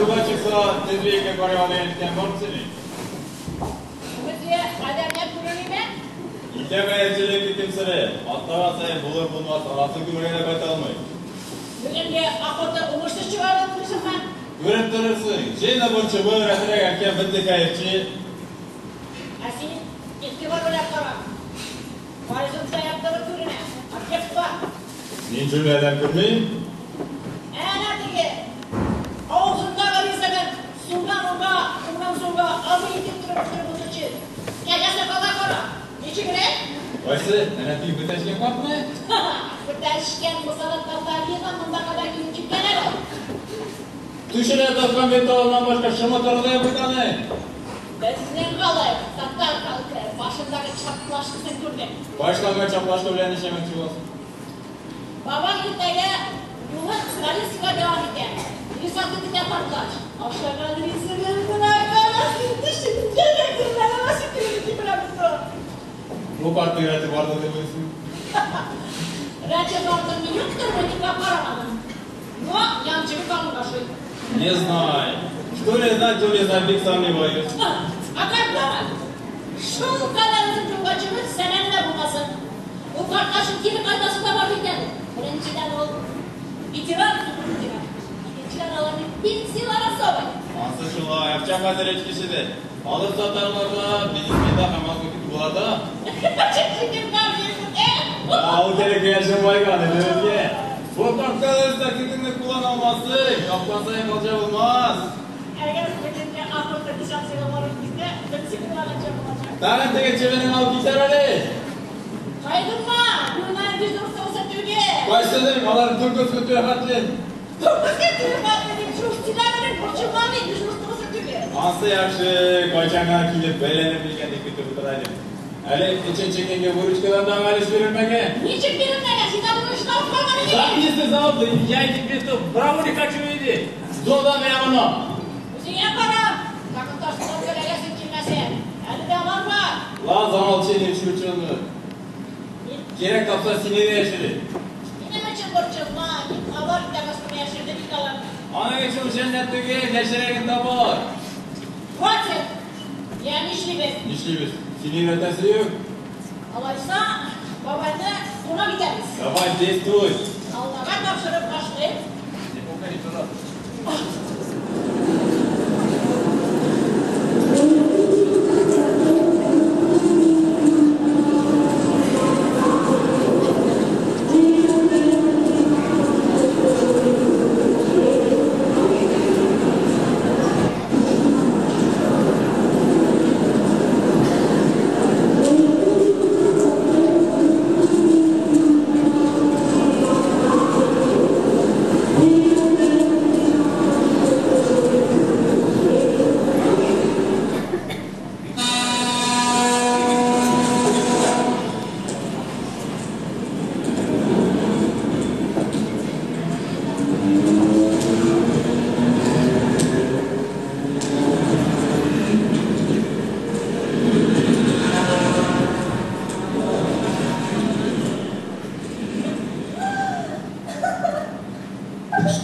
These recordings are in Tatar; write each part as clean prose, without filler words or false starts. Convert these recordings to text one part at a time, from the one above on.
юлга чыкса, тизлеккә карый алган иткән бармы синең? Безгә адәмнәр күренмиме? Итә гаепчелек итемсере. Атлаган саен булыр-булмас анасын күмергә дә кайта алмый. Бүгенге охота уңышлы чыгарды мөселман. Күреп торырсың. Җыйны борчыбы, рәтрәк әткән бетте хәерче. Ә син игътибар белән кара. Горизонтта яктылык күренә. Объект бар. Мин җөмләдән күрмим. Әнә теге авызындагы ризыгын сулдан уңга, уңнан сулга абый итеп торып торып утыручы. Кәҗә сакалга кара. Ничегрәк? Кайсы? Әнә теге бетәшкән картмы? Бетәшкән булса да Татариядан монда кадәр килеп җиткән әле. Түшенә таскан бенталыннан башка шымы торды бит аны. Безнең халык, татар халкы, башындагы чаплашкысын күрдек. Башланган чаплашкы белән нишләмәкче буласың? Бабам иртәгә юлын Смоленскига дәвам итә. Ризаты көтә картлач. Ашаган ризыгын гына кара син төшенчә дә күрмәгән шикелле дип беләм. Бу картның рәте бардыр дип уйлыйсың? Рәте бардырмы, юктырмы, дип карамадым. Но янчыгы калын башлый. Не знаю. Что ли знать, то ли знать, бик сомневаюсь. А картлар? Шул кадәр озын юлга чыгып, сәлам дә булмасын. Ул картлачның кире кайтасы да бар бит әле. Беренчедән ул ветеран, ветеран. Икенчедән аларның пенсияләре особый. Ансы шулай, акча хәзер эш кешедә. Алып сатарлар да, бизнесменда һәм аз көтеп була да. Ул кирәк яшен байган, әле. Бу картка да көтеңне куллана алмассың, тапкан саен акча булмас. Әгәр бүгенге охота десантсыга барып китсә, беренче кулланганча булачак. Тагын теге чебенең алып китәр әле. Кайгырма, юлнар дежурствосы түгел. Кайсының алар дүрт көтү хәтле. Дүрт көтү хәтле дип шул силәр борчылма мин дежурствосы түгел. Ансы яхшы, кайчанга килеп бәйләнеп дигәндәй көтеп утыра идем. Әле өченче көнгә выручкадан да әле бирелмәгән. Ничек бирелмәгән? Син аны эштә калган идең. Записи заводы, я тебе тут браво не хочу иди. Зодан я моны. Үзеңә кара. Тагын ташкын эләгәсең килмәсә. Әле дә бар бар. Ла замолчи, не шучуны. Кирәк тапса сине дә яшерер. Минем өчен борчылма, мин алар итәгәсен яшерде бит аларны. Аның өчен җәннәт түгел, яшерәген табар. Хватит! Я нишлибез? Нишлибез? Сине өйрәтәсе юк. Алайса, бабайны кунак итәбез. Давай, действуй. Аллага тапшырып башлыйк. Не пожалуйста.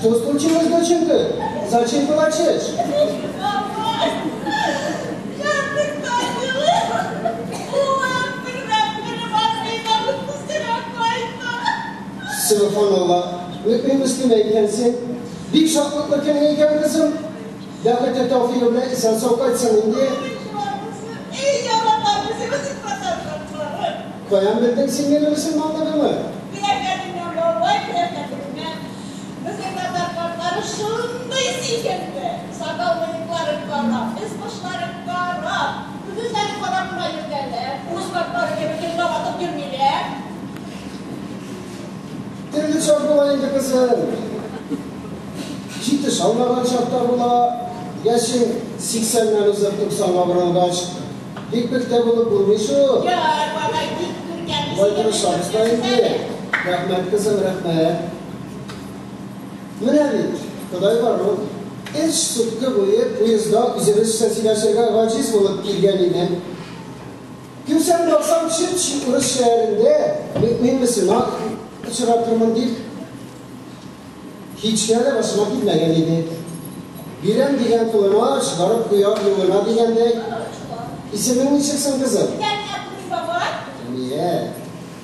Что случилось, доченька? Зачем плачешь? Subhanallah. Mümin Müslüman икәнсең. Бик шатлыклы көнең икән, кызым. Бәхете тәүфыйгы белән исән сау кайтсын инде. Каян белдең син минем мөселманлыгымны? Безнең татар картлары шундый сөйкемле. Сакал мыекларын карап, өс башларын карап, үзләре карап кына йөргәннәр. Урыс картлары кебек еллап атып йөрмиләр. Төрле чак була инде, кызым. Җитеш алмаган чакта була. Яшең 80-нән узып 90-га борылгач, бик пөхтә булып булмый шул. Яр, бабай, бик күркәм. Бай тырышабыз да инде. Рәхмәт, кызым, рәхмәт. Менә бит, Ходай бар ул. Өч сутка буе поездда үзебезчә сөйләшергә гаҗиз булып килгән идем. Күрсәм баксам, чып-чын урыс шәһәрендә мөэмин мөселман очратырмын дип һич кенә дә башыма килмәгән иде. Бирәм дигән кулына, чыгарып куяр юлына дигәндәй. Исемең ничек соң, кызым? Фәния түгел, бабай. Фәния.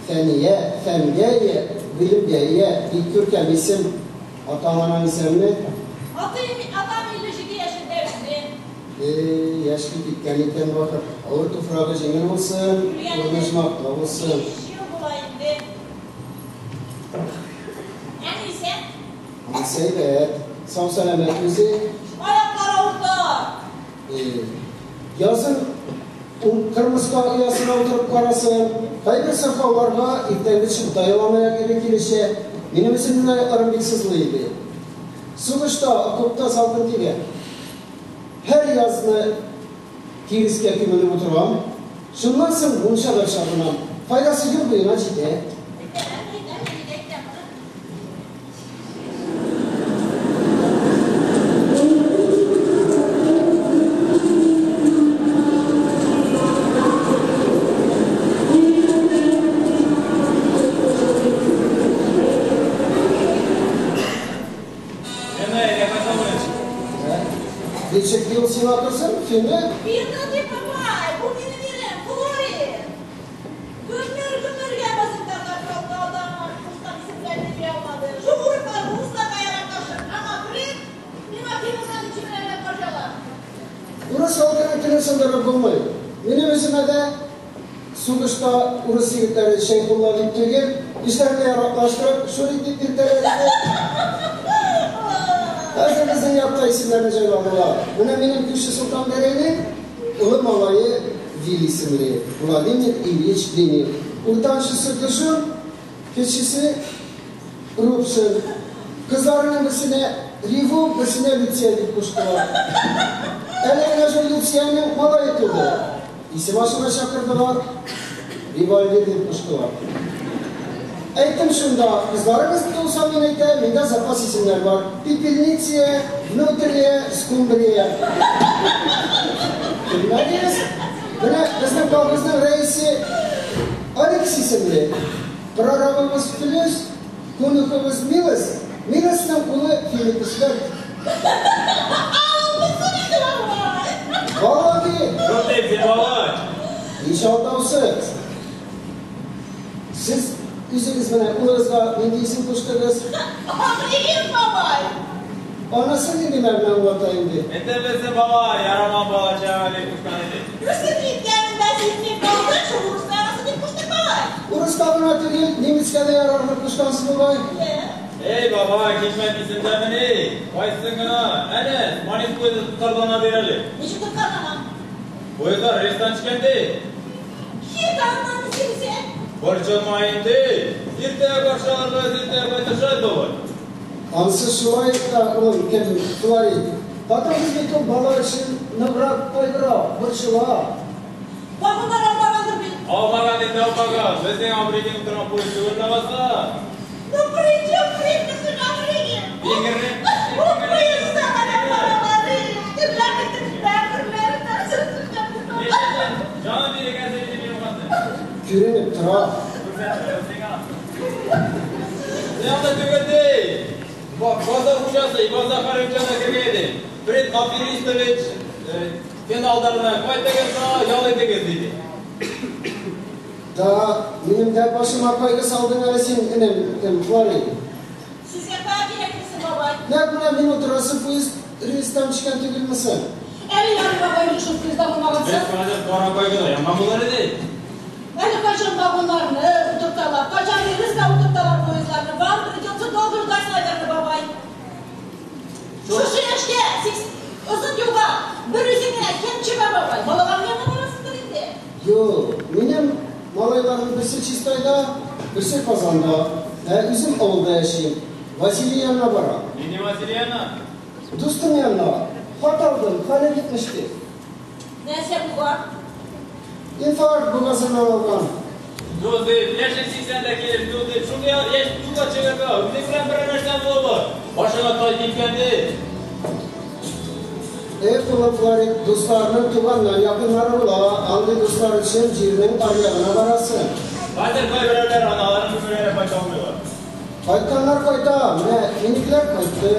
Фәния, фәнгә ия, гыйлемгә ия, бик күркәм исем. Атаң-анаң исәнме? Атыйм, атам 57 яшендә үлде. Эй, яшьли киткән икән бахыр. Авыр туфрагы җиңел булсын, урыны оҗмахта булсын. Биш ел була инде. Әни исән. Әнисе әйбәт. Сау-сәламәт үзе. Аяклары авырта. Эй, язын ул кырмыска оясына утырып карасын. Кайбер сырхауларга иртәнге чыпта яламаяк ире килешә. Минем үземнең аякларым бик сызлый иде. Сугышта, окопта салкын тигән. Һәр язны тирескә күмелеп утырам. Шуннан соң мунчада чабынам. Файдасы ел буена җитә. Әнә, әйдә кайтабыз. Ничек юл сиңа, кызым, Фине? Бирде дип, бабай, бу минем ирем, Флорид. Гомер-гомергә базарда калды адам, кушкан исемнәрне бирә алмады. Шул урыслар урысларга яраклашыр. Аңа Фред, миңа Финусан исемнәрне кушалар. Урыс халкының телен сындырып булмый. Минем үземә дә сугышта урыс егетләре Шәйхулла дип түгел, үзләренә яраклаштырып, Шурик дип йөртәләр иде. Хәзер безнең якта исемнәрне җайладылар. Менә минем күрше Солтан Гәрәйнең олы малае Вил исемле, Владимир Ильич Ленин. Уртанчысы Кышын, кечесе Рубшин. Кызларының берсенә Риву, берсенә Люция дип куштылар. Әле генә шул Люциянең малае туды. Исем ашына чакырдылар, Револьвер дип куштылар. Әйттем шунда, кызларыгыз туса, мин әйтәм, миндә запас исемнәр бар. Пепельниция, Внутрия, Скумбрия. Белмәдегез? Менә безнең колхозның рәисе Алекс исемле. Прорабыбыз Флюс, конюхыбыз Милос, Милосның улы Филипп Эсверт. Алласы инде, бабай. Валлаһи, Юк дип, бабай. Ничә алтаусыз? Сез үзегез менә улыгызга нинди исем куштыгыз? Абригин, бабай. Анасы нинди мәгънә аңлата инде? Әйтә белсен, бабай, яраман бала чага дип кушкан иде. Үсеп җиткәнендә сизми калды, шул урыс ягасы дип куштык, бабай. Урыска гына түгел, немецкә дә ярарлык кушкансыз бугай. Эй, бабай, хикмәт исемдәмени? Кайсысын гына? Әнә, Смоленск поезды тоткарлана бир әле. Ничек тоткарлана? Поездлар рельстан төшкән ди. Хит аннан синсә. Борчылма инде. Иртәгә каршы алырбыз, иртәгә кайтышабыз, бабай. Ансы шулай да, улым, кем, Флорид. Хатын-кыз бит ул бала өчен ныграк кайгыра, борчыла. Вагоннар алмагандыр бит. Алмаган инде, алмаган. Безнең Абригин утырган поезд түгел ләбаса. Ну при чем при Абригин? Егерме. Бу поездда гына баралар. Кемнәр бәгырьләре. Җаным бирегән сине минем хатын. Күренеп тора. Янда түгел ди. Базар хуҗасы Иван Захарович янына кергән иде. Фред Аферистович финалдарына кайтыгыз да ял итегез диде. Да, минем дә башыма кайгы салдың әле син, энем, кем, Флорид. Сезгә кая кирәк булсын, бабай? Нәкъ менә мин утырасы поезд рельстан төшкән түгелме соң? Әле ярый, бабай, шул поездда булмагансың. Без хәзер кара кайгыда янган булыр иде. Әле кайчан вагоннарны утырталар, кайчан рельска утырталар поездларны. Вам придется долго ждать, наверное, бабай. Шушы яшькә, озын юлга бер үзең генә кем чыга, бабай? Балаларың янына барасыңдыр инде. Юк, минем малайларның берсе Чистайда, берсе Казанда. Ә үзем авылда яшим. Василий янына барам. Нинди Василий янына? Дустым янына. Хат алдым, хәле бетмеште. Нәрсә булган? Инфаркт бугазыннан алган. Дус дип, яшен 80-дә килеп, дус дип, шундый яшь юлга чыгарга, үзең белән берәр нәрсә булып, башыңа тай типкән ди. Эх, улым Флорид, дусларның туганнан якыннары була, андый дуслар өчен җирнең аръягына барасың. Хәзер кайберәүләр аналарын күмәргә кайта алмыйлар. Кайтканнар кайта, менә минекеләр кайтты.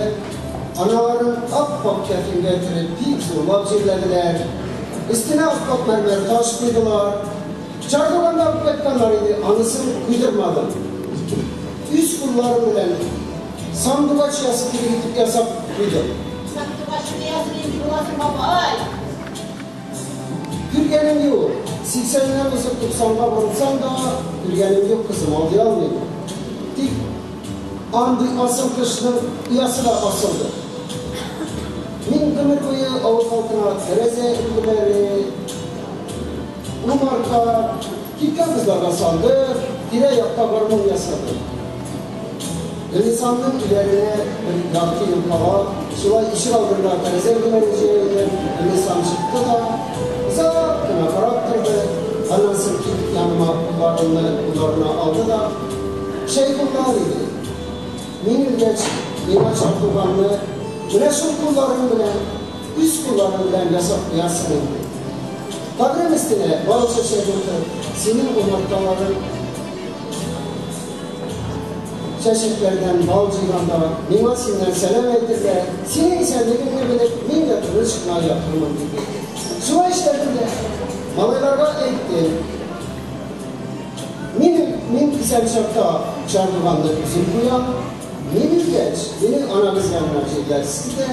Аналарын ап-ак кәфенгә төреп, бик зурлап җирләделәр. Өстенә ап-ак мәрмәр таш куйдылар. Чардуган да алып кайтканнар иде, анысын куйдырмадым. Үз кулларым белән сандугач оясы кебек итеп ясап куйдым. Сандугачның оясы нинди була соң, бабай? Күргәнем юк. Сиксәннән узып туксанга борылсам да, күргәнем юк, кызым, алдый алмыйм. Тик андый асыл кошның оясы да асылдыр. Мин гомер буе авыл халкына тәрәзә өлгеләре, умарта, киткән кызларга сандык, тирә-якка гармун ясадым. Гөлнисамның өйләренә бер ярты ел кала, шулай ишек алдында тәрәзә өлгеләре җыя идем. Гөлнисам чыкты да, озак кына карап торды. Аннан соң килеп яныма кулларымны кулларына алды да, Шәйхулла, диде. Мин үлгәч, миңа чардуганны менә шул кулларың белән, үз кулларың белән ясап куярсың инде. Каберем өстенә бал чәчәге утырт, синең умарталарың чәчәкләрдән бал җыйганда, миңа синнән сәлам әйтергә, синең исәнлегеңне белеп, мин дә тыныч кына ятырмын, диде. Шулай эшләдем дә. Малайларга әйттем. Мин, мин исән чакта чардуганны үзем куям. Мин үлгәч, мине анагыз янына җирләрсез дә,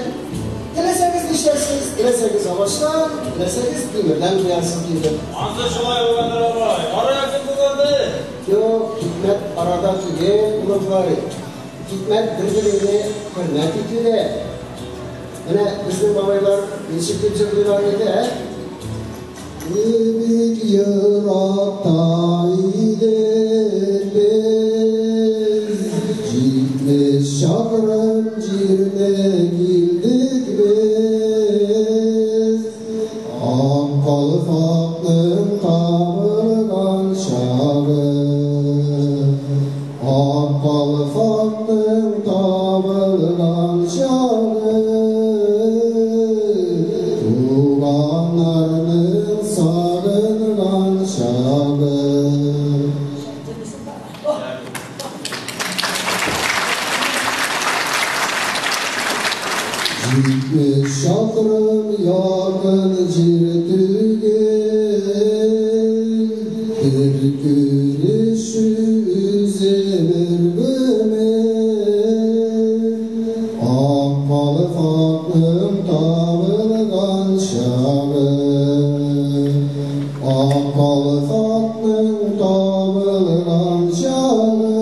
теләсәгез нишләрсез, теләсәгез агачтан, теләсәгез тимердән куярсыз, дидем. Ансы шулай булгандыр, бабай. Ара якын булгандыр. Юк, хикмәт арада түгел, улым Флорид. Хикмәт бер-береңне хөрмәт итүдә. Менә безнең бабайлар ничек дип җырлыйлар иде, ә? Бик еракта идек без, 70 чакрым җирне килдек без. Ак калфакның табылган чагы, Ак калфакның табылган чагы, Туганнарның сагынган чагы. 70 чакрым якын җир түгел, бер күрешү үзе бер гомер. Ак калфакның табылган чагы, Ак калфакның табылган чагы,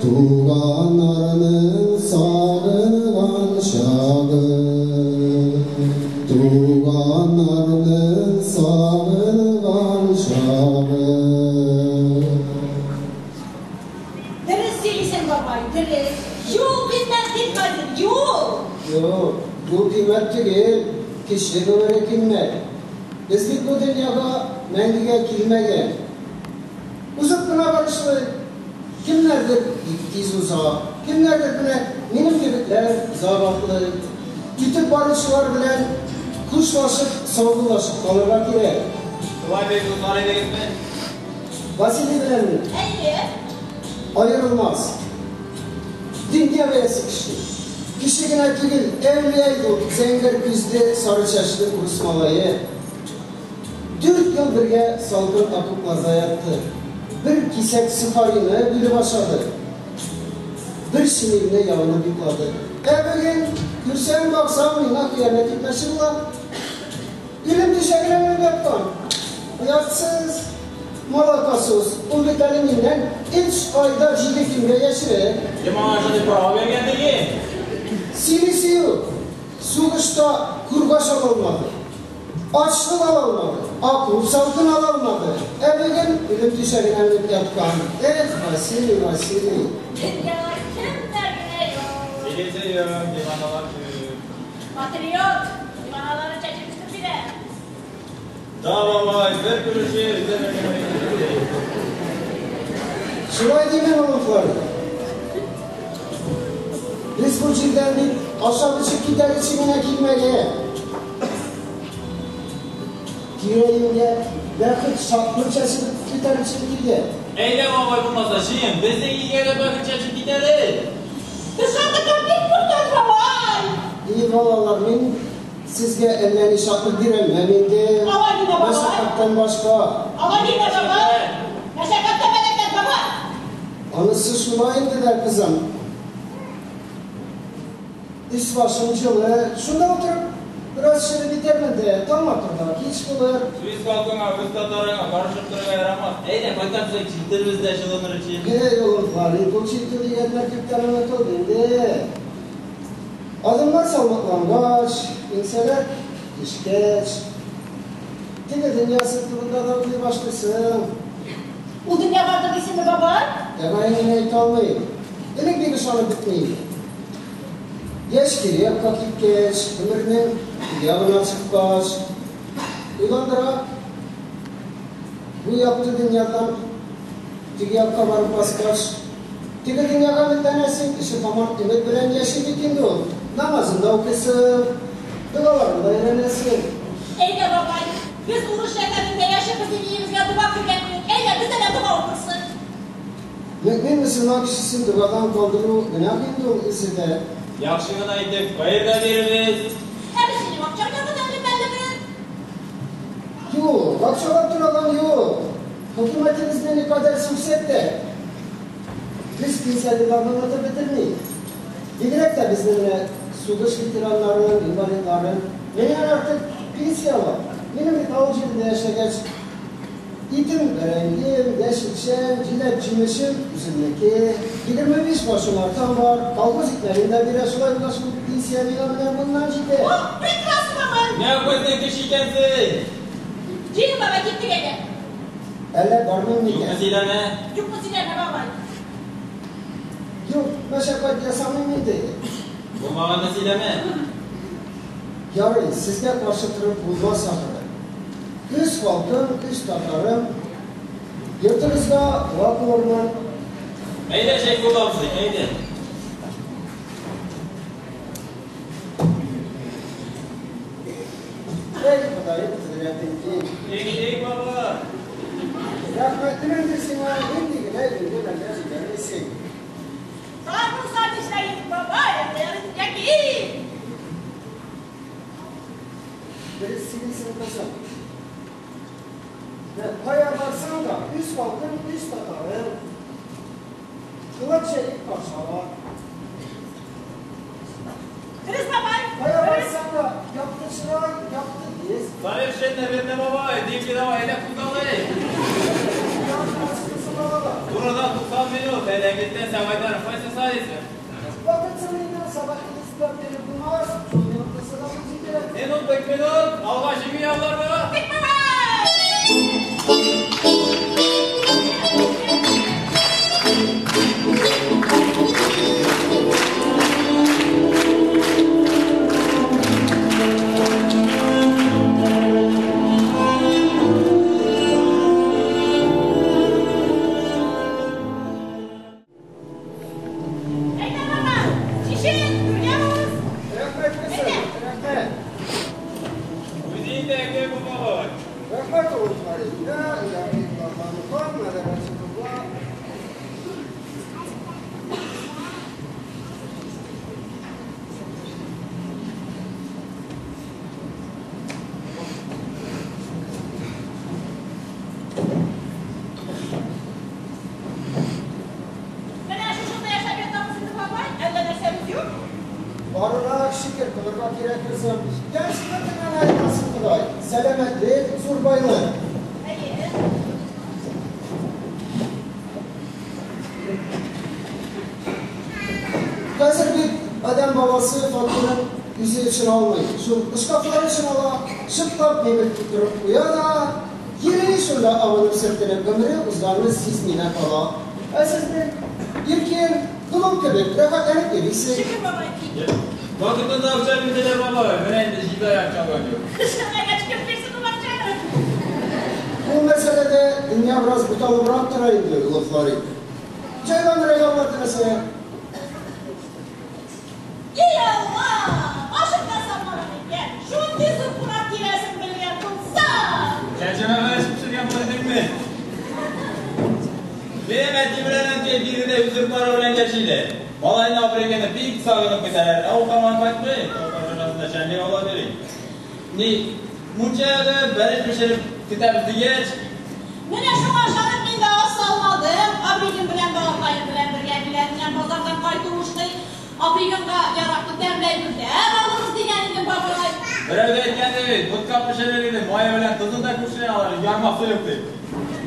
Туганнарның сагынган чагы, Туганнарның сагынган чагы. Дөрес сөйлисең, бабай, дөрес. Юл кыйммәт бит хәзер, юл! Юк, юл кыйммәт түгел, кеше гомере кыйммәт. Без бит бу дөньяга мәңгегә килмәгән. Узып кына барышлый. Кемнәрдер бик тиз уза, кемнәрдер менә минем кебекләр озак атлый. Үтеп баручылар белән хушлашып, саубуллашып калырга кирәк. Шулай бик дуслар идегезме? Василий белән мин. Әйе. Аерылмас. Дөнья бәясе кеше. Кеше генә түгел, әүлия иде ул, зәңгәр күзле, сары чәчле урыс малае. 4 ел бергә салкын окопларда ятты. Бер кисәк сухарины бүлеп ашады. Бер шинельне ябынып йоклады. Ә бүген, күрсәң, баксаң, миңа хыянәт итмәкче була. Үлем түшәгенә менеп яткан. Оятсыз, молокосос. Ул бит әле миннән 3 айда 7 көнгә яшьрәк. Кем аңа шундый право биргән диген? Сөйлисе юк. Сугышта кургаш ала алмады. Ачлык ала алмады. Окоп салкын ала алмады. Ә бүген үлем түшәгенә менеп яткан. Эх, Василий, Василий. Дөньяда кемнәр генә юк. Сөйлисе юк, диваналар күп. Патриот, диваналары чәчеп үсеп килә. Да, бабай, бер күрешү үзе бер гомер. Шулай димән, улым. Без бу җирдән бит ашап эчеп китәр өчен генә килмәгән. Тирә-юньгә бәхет, шатлык чәчеп китәр өчен килгән. Әйдә, бабай, булмаса, җыен, безнең илгә дә бәхет чәчеп китәле. Без шатлыктан бик мохтаҗ, бабай. И, балалар, мин сезгә әллә ни шатлык бирәлмәм инде. Алай димә, бабай. Мәшәкатьтән башка. Алай димә, бабай. Мәшәкатьтә бәрәкәт, бабай. Анысы шулай инде дә, кызым. Өс-башым җылы, шунда утырып, бераз череп итәрмен дә, таң атыр да, кич булыр. Үз халкыңа, үз татарыңа карышып торырга ярамас. Әйдә, кайтарсак, җитербез дә җылыныр өчен. Эй, улым, Фарид, ул читү дигәннәр күптән онытылды инде. Адымнар салмаклангач, иңсәләр төшкәч, теге дөньясы турында да уйлый башлыйсың. Ул дөнья бардыр дисеңме, бабай? Тәгаен генә әйтә алмыйм. Элек бик ышанып бетми иде. Яшь кире якка киткәч, гомернең теге ягына чыккач, уйландыра. Бу якты дөньядан теге якка барып баскач, теге дөньяга өметләнәсең, кеше һаман өмет белән яши бит инде ул. Намазын да укыйсың, догаларын да өйрәнәсең. Әйдә, бабай, без урыс шәһәрендә яшибез, өебезгә дога кергән кебек. Әйдә, бездә дә дога укырсың. Мөэмин мөселман кешесен догадан калдыру гөнаһ инде ул үзе дә. Яхшы гына итеп хәер дә бирегез. Ә без синең акчаңны гына әле. Юк, акчалап торган юк. Хөкүмәтебезне никадәр сүксәк тә, без пенсионерларны онытып бетерми. Бигрәк тә безне менә сугыш ветераннарын, инвалидларын. Менә артык пенсия ала. Минем бит авыл җирендә яшәгәч, итем, бәрәңгем, яшелчәм, җиләк-җимешем үземнеке. 25 башым артам бар, колхоз икмәген дә бирә, шулай булгач бу пенсия миңа менә моннан җитә. О, прекрасно, бабай! Менә күзне кеше икәнсең. Җыен, бабай, киттек әйдә. Әллә бармыйм Юкны микән? сөйләмә. Юкны сөйләмә, бабай. Юк, мәшәкать ясамыйм инде. Булмаганны сөйләмә. Ярый, сезгә каршы торып булмас ахыры. Үз халкым, үз татарым. Йортыгызга дога кылырмын. Әйдә, Шәйхулла абзый, әйдә. Эй, Ходаем, кодрәтең киң. Эй, эй, баба. Рәхмәтлемен сиңа, нинди генә изге мәлдә җибәрмисең. Сармусар эшләр бабай, яки. Дөрес сөйлисең, кызым. Кая барсаң да, үз халкың, үз татарың. Кылач җәеп каршы ала. Дөрес, бабай. Кая барсаң да, якты чырай, якты йөз. Совершенно верно, бабай. Деньги давай, әйдә кузгалыйк. Яхшы балалар. Турыдан 90 минут, әйдә киттең, сәгатьләр кайсы сайысы? Вакытсыз инде сабак истәп биреп булмас, шул минутта сабак җитә. Минут бик минут, алга җиңел яллармы? Бик бабай! Әйдә, бабай, чишен, түргә уз. Рәхмәт, кызым, рәхмәт. Үзе инде бу бабай. Рәхмәт, улым Фарид. Ла илаһа иллаллаһ Мухаммад Расулуллаһ. Менә шушында яшәп ятабыз инде, бабай. Әллә нәрсәбез юк. Барына шөкер кылырга кирәк, кызым. Яшьлегеңнән аермасын Ходай. Сәламәтлек, зур байлык. Әйе. Хәзер бит адәм баласы фатирын үзе өчен алмый. Шул шкафлар өчен ала, шыплап мебель тутырып куя да, йөри шунда абынып сөртенеп гомере узганны сизми дә кала. Ә сез бит иркен, колын кебек рәхәтләнеп йөрисез. Шөкер, бабай. Вакытында акча бирделәр, бабай. Менә инде җиде ай акча алган юк. Шәмәгә кем бирсен ул акчаны? Бу мәсьәләдә дөнья бераз буталыбрак тора инде, улы Флорид. Җайланыр Алла теләсә. Ey Алла! Башыңда салмаган икән. Шундый зур кунак киләсен белгән булсам. Чәчәмә пешергән булыр идеңме? Минем әти белән әнкәй биредә үз йортлары белән яшиләр. Малайны Абриганы бик сагынып көтәләр. Ә ул һаман кайтмый. Татар арасында чәнли ала йөри. Ни, мунча ягып, бәлеш пешереп көтәбез дигәч. Менә шуңа ышанып мин дә аз салмадым. Абригин белән балакаем белән бергә әниләреннән базардан кайтуышлый. Абригинга яраклы тәмле әйберләр алырбыз дигән идем, бабай. Берәү дә әйткән ди бит, ботка пешерер идем, мае белән тозын да күршедән алыр идем, ярмасы юк дип.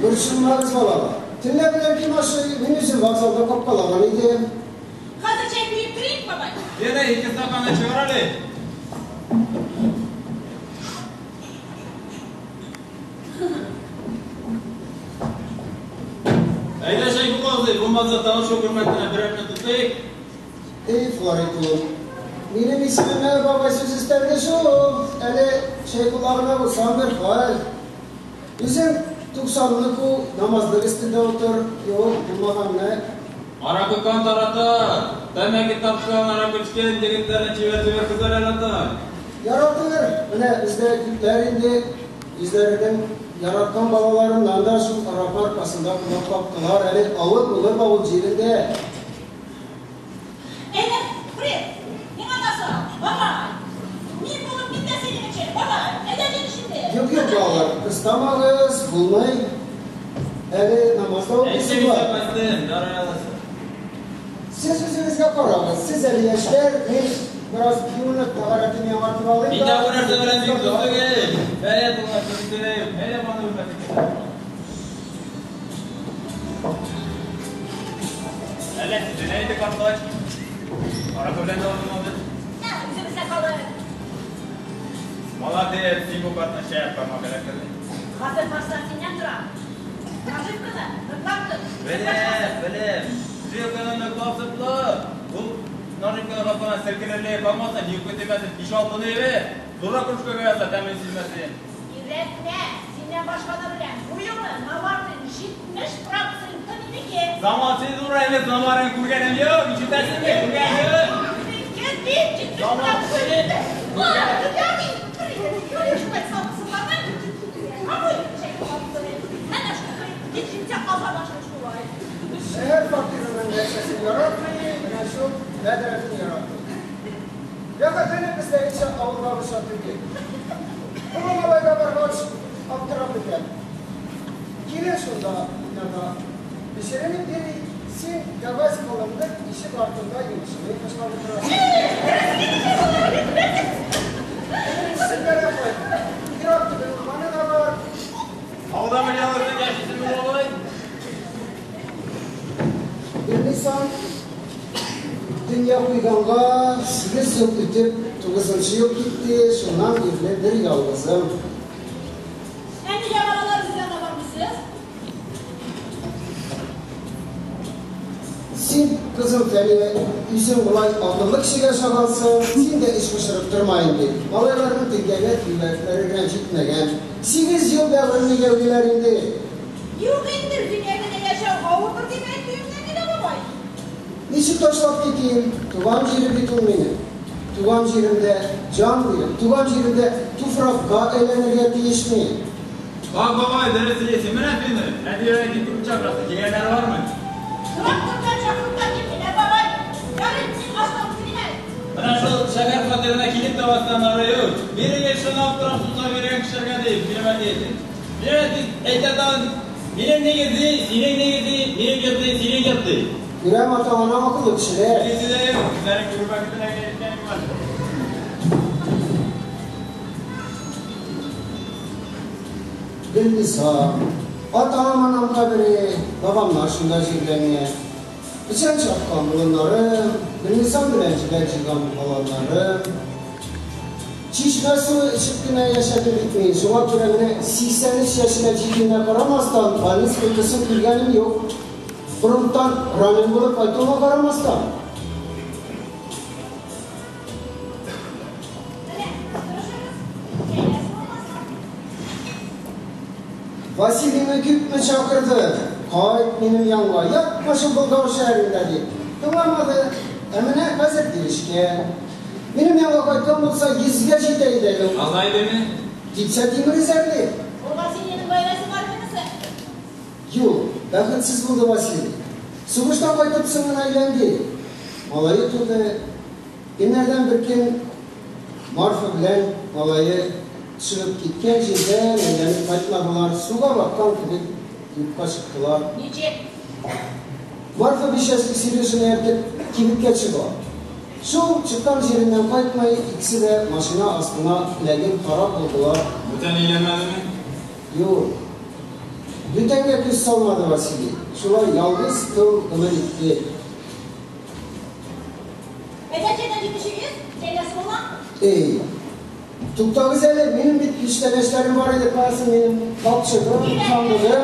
Борчылмагыз, балалар. Төнлә белән кем ашый, мин үзем вокзалда капкалаган идем. Хәзер чәй куеп керик, бабай. Лена, ике стаканны чыгар әле. Әйдә, Шәйхулла абзый, булмаса танышу хөрмәтенә берәрне тотыйк. Эй, Флорид улым, минем исемемә бабай сүз өстәлде шул. Әле Шәйхулла гына булсам бер хәл. Үзең туксанлы ку, намазлык өстендә утыр. Юк, булмаганны. Аракы кан тарата, тәмәке тарткан, аракы эчкән егетләрне чибәр-чибәр кызлар ярата. Яратыр. Менә бездә күпләр инде үзләренең яраткан балаларыннан да шул аракы аркасында кунак каптылар. Әле авыл булыр авыл җирендә. Әйдә, Фред, миңа да сал, бабай. Мин булып китә синең өчен, бабай. Әйдә мин өчен дә. Юк, юк, балалар, кыстамагыз, булмый. Әле намаз да укыйсы бар. Ярый алайса. Сез үзегезгә карагыз, сез әле яшьләр, мин бераз юынып, тәһарәтен яңартып алыйм Мин дә бу нәрсә белән бик дус түгел. Бәя булган сүзе дә юк. Әйдә, моны белмәсәк китә. Әллә сиздеме инде картлач? Аракы белән дә онытмады. Ә, үзебездә калыр. Молодец, син бу картны шәп бармак эләктердең. Хәзер башта синнән тора. Наживканы ныклап тот. Беләм, беләм. Жилканы ныклап тотла. Ул наживканы капканнан селкенерлеге калмасын, юкка тимәсен, биш-алтыны бир. Зуррак кружкага яса, тәмен сизмәсен. Өйрәтмә, синнән башка да беләм. Бу юлы наварның 70 проценты минеке. Заман син зур әле, заманын күргәнем юк, ишетәсеңме? Күргәнем юк. Минеке бит 70 Заман процент. син. Шәһәр фатирының нәрсәсен яратмый, менә шул бәдрәфен яратмый. Рәхәтләнеп бездәгечә авылдагыча түгел. Олы малайга баргач, аптырап бетәм. Килә шунда бинада. Пешеренеп йөри, син кәгазь калымны ишек артында йомышымый ташлап утырасың. Беренчесе бәрәкәт. Ерак түгел урманы да бар. Авылда бер ялгызың яшисеңме, бабай? Гөлниса дөнья куйганга 8 ел үтеп, 9 ел китте, шуннан бирле бер ялгызым. Ә нигә балаларыгыз янына бармыйсыз? Син, кызым Фәния, үзең болай акыллы кешегә ошагансың, син дә эч пошырып торма инде. Малайларның тиргәгә тимәкләре генә җитмәгән. 8 ел бәгыреңне гәүдиләр инде. Юк инде, дөнья генә яшәү авырдыр дип әйтүемнән генә, бабай. Ничек ташлап китим? Туган җирем бит ул минем. Туган җиремдә җан биреп, туган җиремдә туфракка әйләнергә тиеш мин. Бак, бабай, дөрес сөйлисең. Менә финны. Әти әти күп чакырасың. Җигәннәре бармы? Трактор белән чакырып та килделәр, бабай. Ярый, мин ашлап керим әле. Менә шул шәһәр фатирына килеп тә басканнары юк. Бирегез шуны аптырап сусап йөргән кешеләргә дип, минем әти әйтә. Минем әти әйтә тагын, минем нигез ди, синең нигез ди, минем йорт ди, синең йорт ди. Күрәм, ата-ана акыллы кешеләр. Әтисе дә юк, үзләрен күрү бәхетенә генә ирешкән юк әле. Гөлниса, атам-анам кабере, бабамнар шунда җирләнә. Печән чапкан болыннарым, Гөлнисам белән җиләк җыйган аланнарым. Чишмә суы эчеп кенә яшәдем бит мин. Шуңа күрә менә 83 яшемә җитүенә карамастан, больниц койкасын күргәнем юк. Фронттан ранен булып кайтуыма карамастан. Менә, тырышыгыз, чәйләр суымасын. Василийны күпме чакырды. Кайт минем янга, ятма шул Болгар шәһәрендә дип. Тыңламады. Ә менә хәзер килешкән. Минем янга кайткан булса, 100гә җитә иде әле ул. Алай дими? Типсә тимер эзәрли. Ул Василийның гаиләсе бар идемесе? Юк, бәхетсез булды Василий. Сугыштан кайтып соң гына өйләнде. Малае туды. Көннәрдән бер көн Марфа белән малае чыгып киткән җирдән әйләнеп кайтмадылар, суга баткан кебек юкка чыктылар. Ничек? Марфа бичәсе Сережаны ияртеп кибеткә чыга. Шул чыккан җиреннән кайтмый, икесе дә машина астына эләгеп харап булдылар. Бүтән өйләнмәдеме? Юк. Бүтәнгә күз салмады Василий. Шулай ялгыз тол гомер итте. Әйдә, чәйдән җитешегез, чәйләсе булган. Эй, туктагыз әле, минем бит күчтәнәчләрем бар иде, каясы минем капчыгым, сандыгым.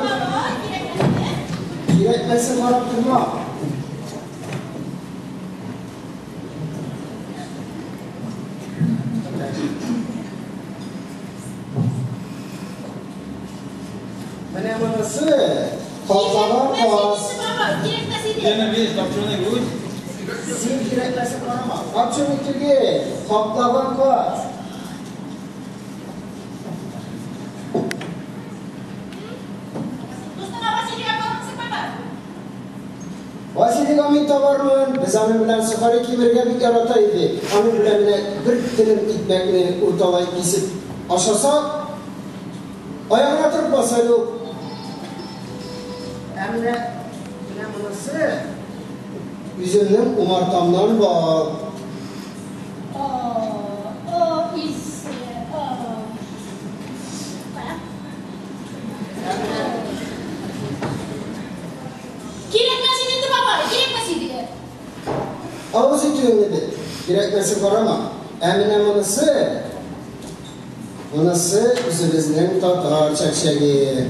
Кирәкмәсен карап торма. Менә монысы каплаган каз. Яна бир, капчыгны үз. Син кирәкмәсен карама. Капчыгы түгел, каплаган каз. Василийга мин табармын, без аның белән сухари кимергә бик ярата идек. Аның белән менә бер телем икмәкне урталай кисеп ашасак, аягына торып баса ул. Ә менә менә монысы үземнең умартамнан бал. О, исе, о. Кирәкмәс иде инде, бабай, кирәкмәс иде. Авыз итүеңне бит, кирәкмәсен карама. Ә менә монысы, монысы үзебезнең татар чәкчәге.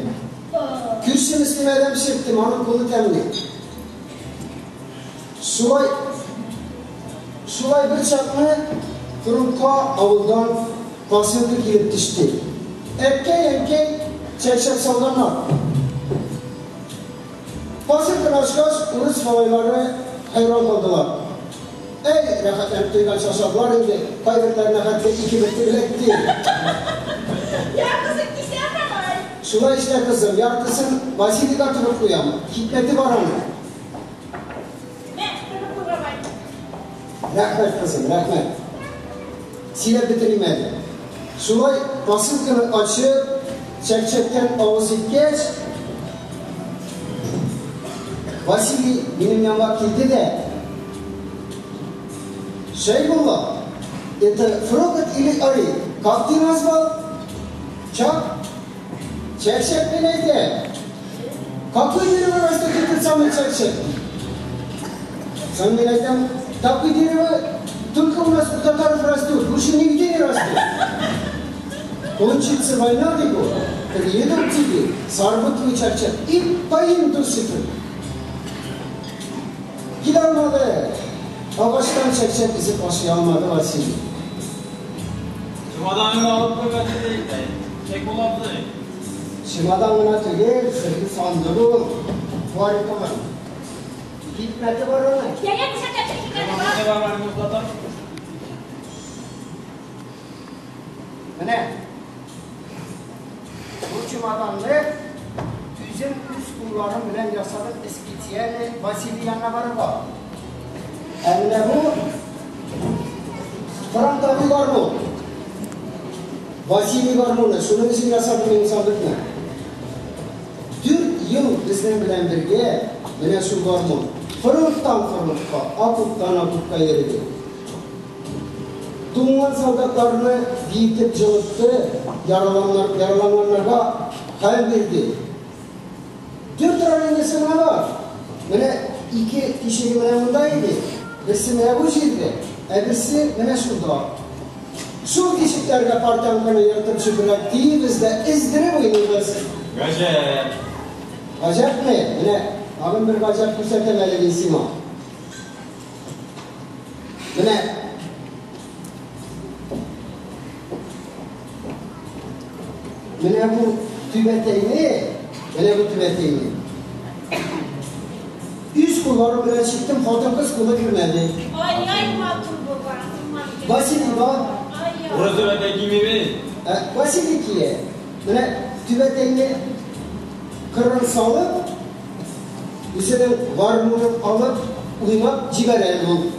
Күрше Мөслимәдән пешерттем, аның кулы тәмле. Шулай, шулай бер чакны фронтка авылдан посылка килеп төште. Әткәй, әнкәй, чәкчәк салганнар. Посылканы ачкач, урыс малайлары хәйран калдылар. Әй, рәхәтләнеп туйганчы ашадылар инде, кайберләренә хәтта ике бөртек эләкте. Яртысын кисәм, бабай. Шулай эшлә, кызым, яртысын Василийга тыгып куям, хикмәте бар аның. Мә, тыгып куй, бабай. Рәхмәт, кызым, рәхмәт. Сөйләп бетерим әле. Шулай посылканы ачып, чәкчәктән авыз иткәч, Василий минем янга килде дә, Шәйбулла, это Фрогат или Ари? Как ты назвал? Чак? Чәкчәк мин әйтәм. Какое дерево растет этот самый чәкчәк? Соң мин әйтәм, такое дерево только у нас у татаров растет, больше нигде не растет. Кончится война, ди бу, приеду к тебе, сорву твой чәкчәк и поим досыта. Килә алмады. Агачтан чәкчәк өзеп ашый алмады Василий. Чемоданыңны алып куй, Василий. Шәйбулла абзый. Чемодан гына түгел, серле сандык ул. Фарикова. Хикмәте бар аның. Җәя күрсәтәчәк хикмәте бар. Хикмәте бар, Муслата. Менә. Бу чемоданны үзем үз кулларым белән ясадым специально Василий янына барырга. Ә менә бу фронтовый гармун. Василий гармуны, шуның өчен ясадым мин сандыкны. 4 ел безнең белән бергә менә шул гармун. Фронттан фронтка, окоптан окопка йөрде. Туңган солдатларны биетеп җылытты, яраланганнарга хәл бирде. 4 раненесе генә бар. Менә ике тишеге менә монда иде. Берсе менә бу җирдә, ә берсе менә шунда. Шул тишекләргә портянканы ертып чүпрәк тиебез дә эздереп уйныйбыз. Гаҗәп. Гаҗәпме? Менә тагын бер гаҗәп күрсәтәм әле мин сиңа. Менә Менә бу түбәтәйне, менә бу түбәтәйне. Үз кулларым белән чиктем, хатын-кыз кулы кермәде. Ай-яй, матур булган. Василий бар. Ай-яй. Урыс түбәтәй кимибез. Ә, Василий кия. Менә түбәтәйне кырын салып, үзенең гармунын алып, уйнап җибәрә ул.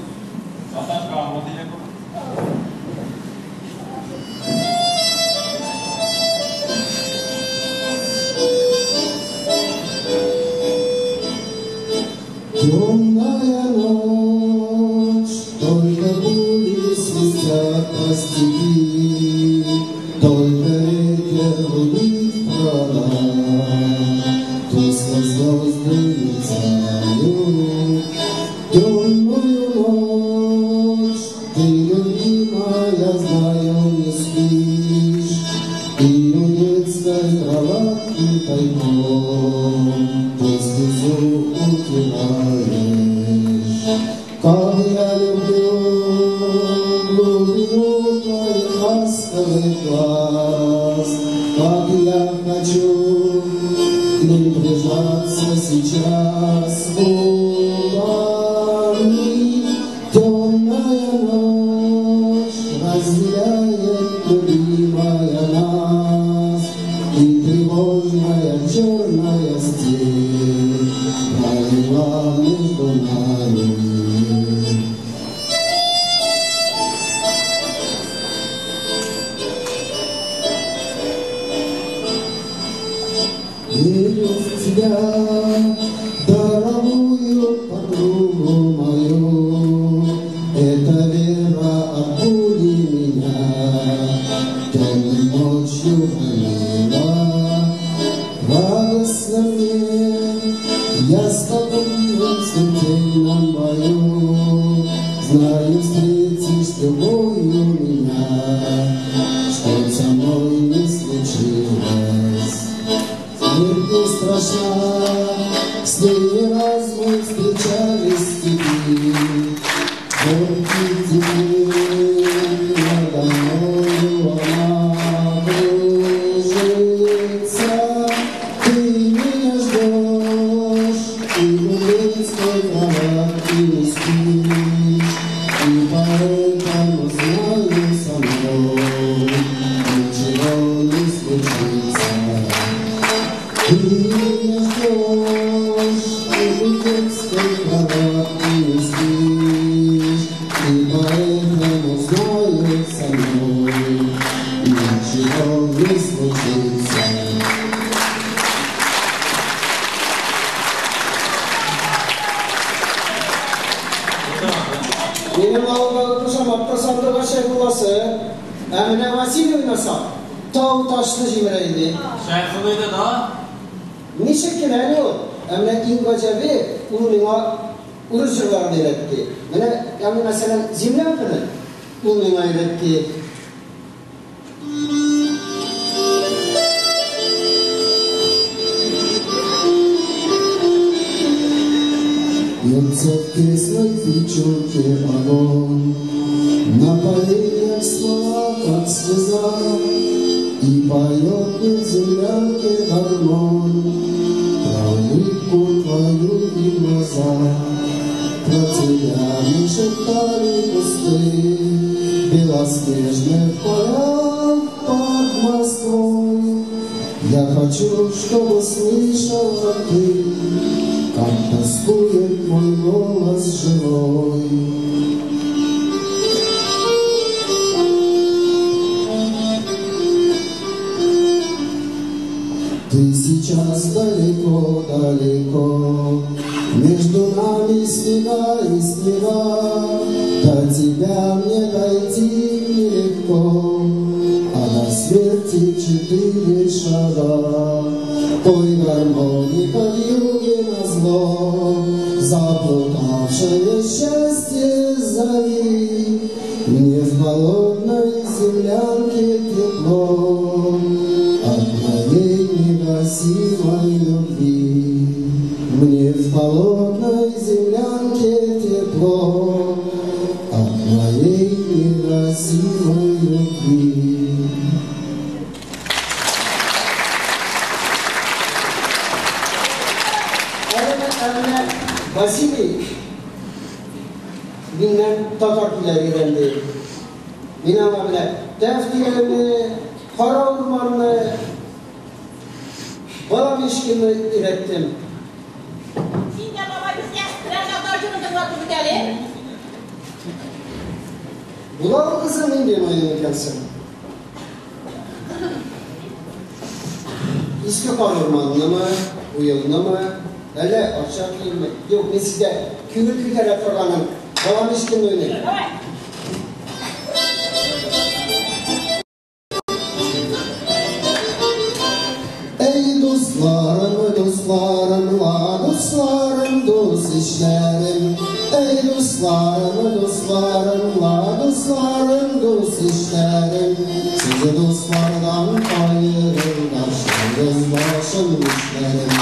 Татарка аңлатыйм. Темная ночь, только пули свистят по степи, только ветер гудит в проводах, тускло звезды мерцают. Темную ночь, ты, любимая, знаю, не спишь, и у детской кроватки тайком ты слезу утираешь. Как я люблю глубину твоих ласковых глаз, как я хочу к ним прижаться сейчас губами. Темная ночь разделяет, любимая, нас, и тревожная черная степь пролила между нами. Верю в тебя, дорогую подругу мою, эта вера от пули меня темной ночью хранила. Радостно мне, я с тобой в смертельном бою, знаю, встретишь с любовью меня, чтоб со мной не случилось. Смерть не страшна, с ней не раз мы встречались в степи. Вот и теперь надо мною она кружится. Ты меня ждешь, и у детской кроватки не спишь, и поэтому знаю, со мной ничего не случится. Ты меня ждешь, и у детской кроватки не спишь, и поэтому знаю, со мной ничего не случится. Минем авылдагы кушамат та Сандугач Шәйхулласы. Ә менә Василий уйнаса, тау ташны җимерә иде. Шәйхулла иде да? Ничек кенә әле ул? Ә менә иң гаҗәбе, ул миңа урыс җырларын өйрәтте. Менә, ягъни мәсәлән, Землянканы ул миңа өйрәтте. Бьется в тесной печурке огонь, на поленьях смола, как слеза, и поет мне в землянке гармонь про улыбку твою и глаза. Про тебя мне шептали кусты в белоснежных полях под Москвой. Я хочу, чтобы слышала ты, как тоскует мой голос живой. Ты сейчас далеко-далеко, между нами снега и снега, до тебя мне дойти нелегко, а до смерти 4 шага. Пой, гармоника, вьюге назло, заплутавшее счастье зови. Мне в холодной землянке тепло от моей негасимой любви. Мне в холодной землянке тепло от моей негасимой любви. Василий миннән татар көйләре өйрәнде. Мин аңа менә Тәфтиялне, Кара урманны, Баламишкинны өйрәттем. Син дә, бабай, безгә берәр татар җырын тыңлатып үт әле. Була ул кызым нинди уйный икәнсең? Иске Карурманнымы, Уелнымы, әллә Арча көеме? Юк, мин сезгә күңел күтәрә торганын Баламишкинны уйныйм. Давай. Ey dostlarım, dostlarım, la dostlarım, dost işlerim. Ey dostlarım, dostlarım, la dostlarım, dost işlerim. Sizi dostlardan ayırırlar, yalnız başım işlerim.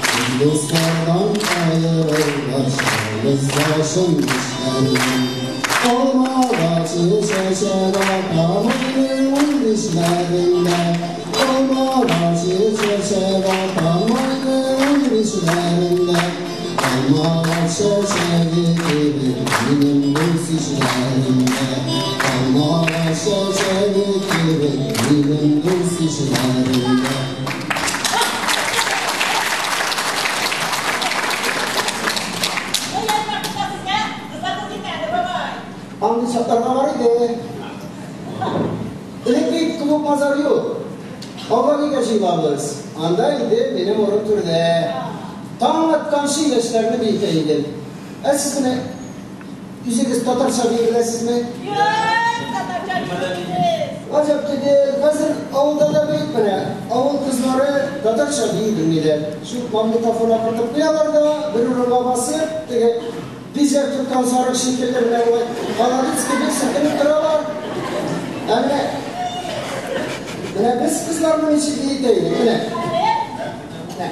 Sizi dostlardan ayırırlar, yalnız başım işlerim. Olma da çiçeğe atamın dişlerinde. Olma da çiçeğe atamın dişlerinde. Alma çiçeği gibi benim dost işlerimde. Alma çiçeği gibi benim dost işlerimde. Андый чакларга бар иде. Элек бит клуб мазар юк. Аулак өйгә җыелабыз. Анда инде минем урын түрдә. Таң атканчы яшьләрне биетә идем. Ә сез менә үзегез татарча бии беләсезме? Юк, татарча белмибез. Гаҗәп түгел, хәзер авылда да бит менә авыл кызлары татарча бии белмиләр. Шул магнитофон акыртып куялар да, бер урынга басып, теге бизәк тоткан сарык шикелле менә болай молодец кебек селкенеп торалар. Ә менә без кызларны ничек биетә идек, менә. Менә.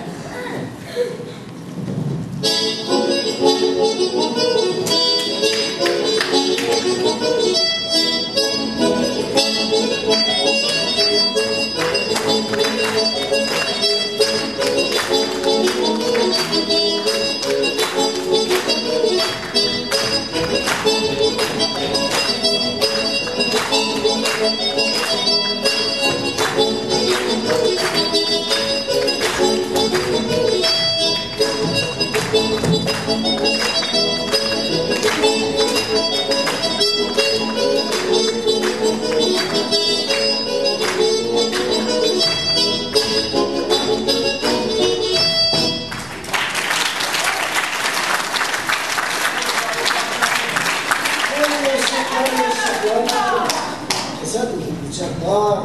Bıçaklar.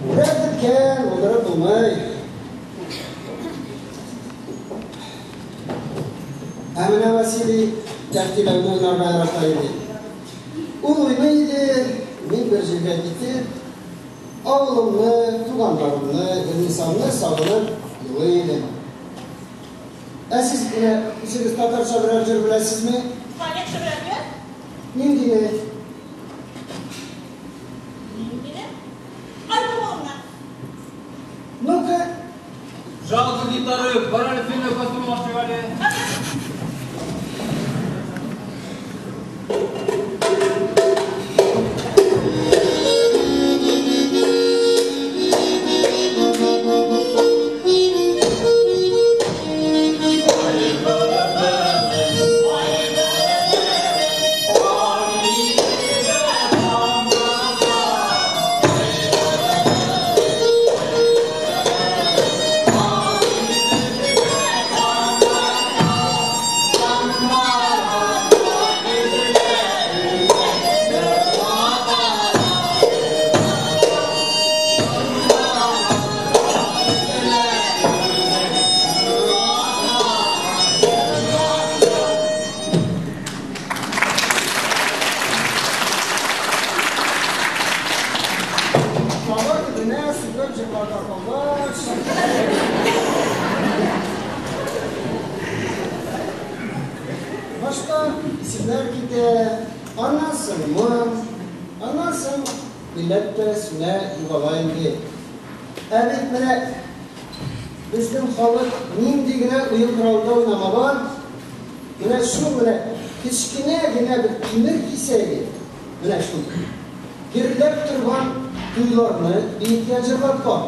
Bırakırken onlara bulmay. Ә менә Василий тәхтиләрне уйнарга ярата иде. Ул уйный иде, мин бер җиргә китеп, авылымны, туганнарымны, Гөлнисамны сагынып елый идем. Ә сез менә үзегез татарча берәр җыр беләсезме? Конечно, беләм. Ниндине? Ниндине? Альбомына. Ну-ка. Жалко гитары, пора ли сильно костюм отшивали? Башта исемнәр китә, аннан соң моң, аннан соң милләт тә сүнә, югала инде. Ә бит менә безнең халык нинди генә уен коралында уйнамаган, менә шул менә кечкенә генә бер тимер кисәге, менә шул гөрләп торган туйларны биеткән җырлаткан.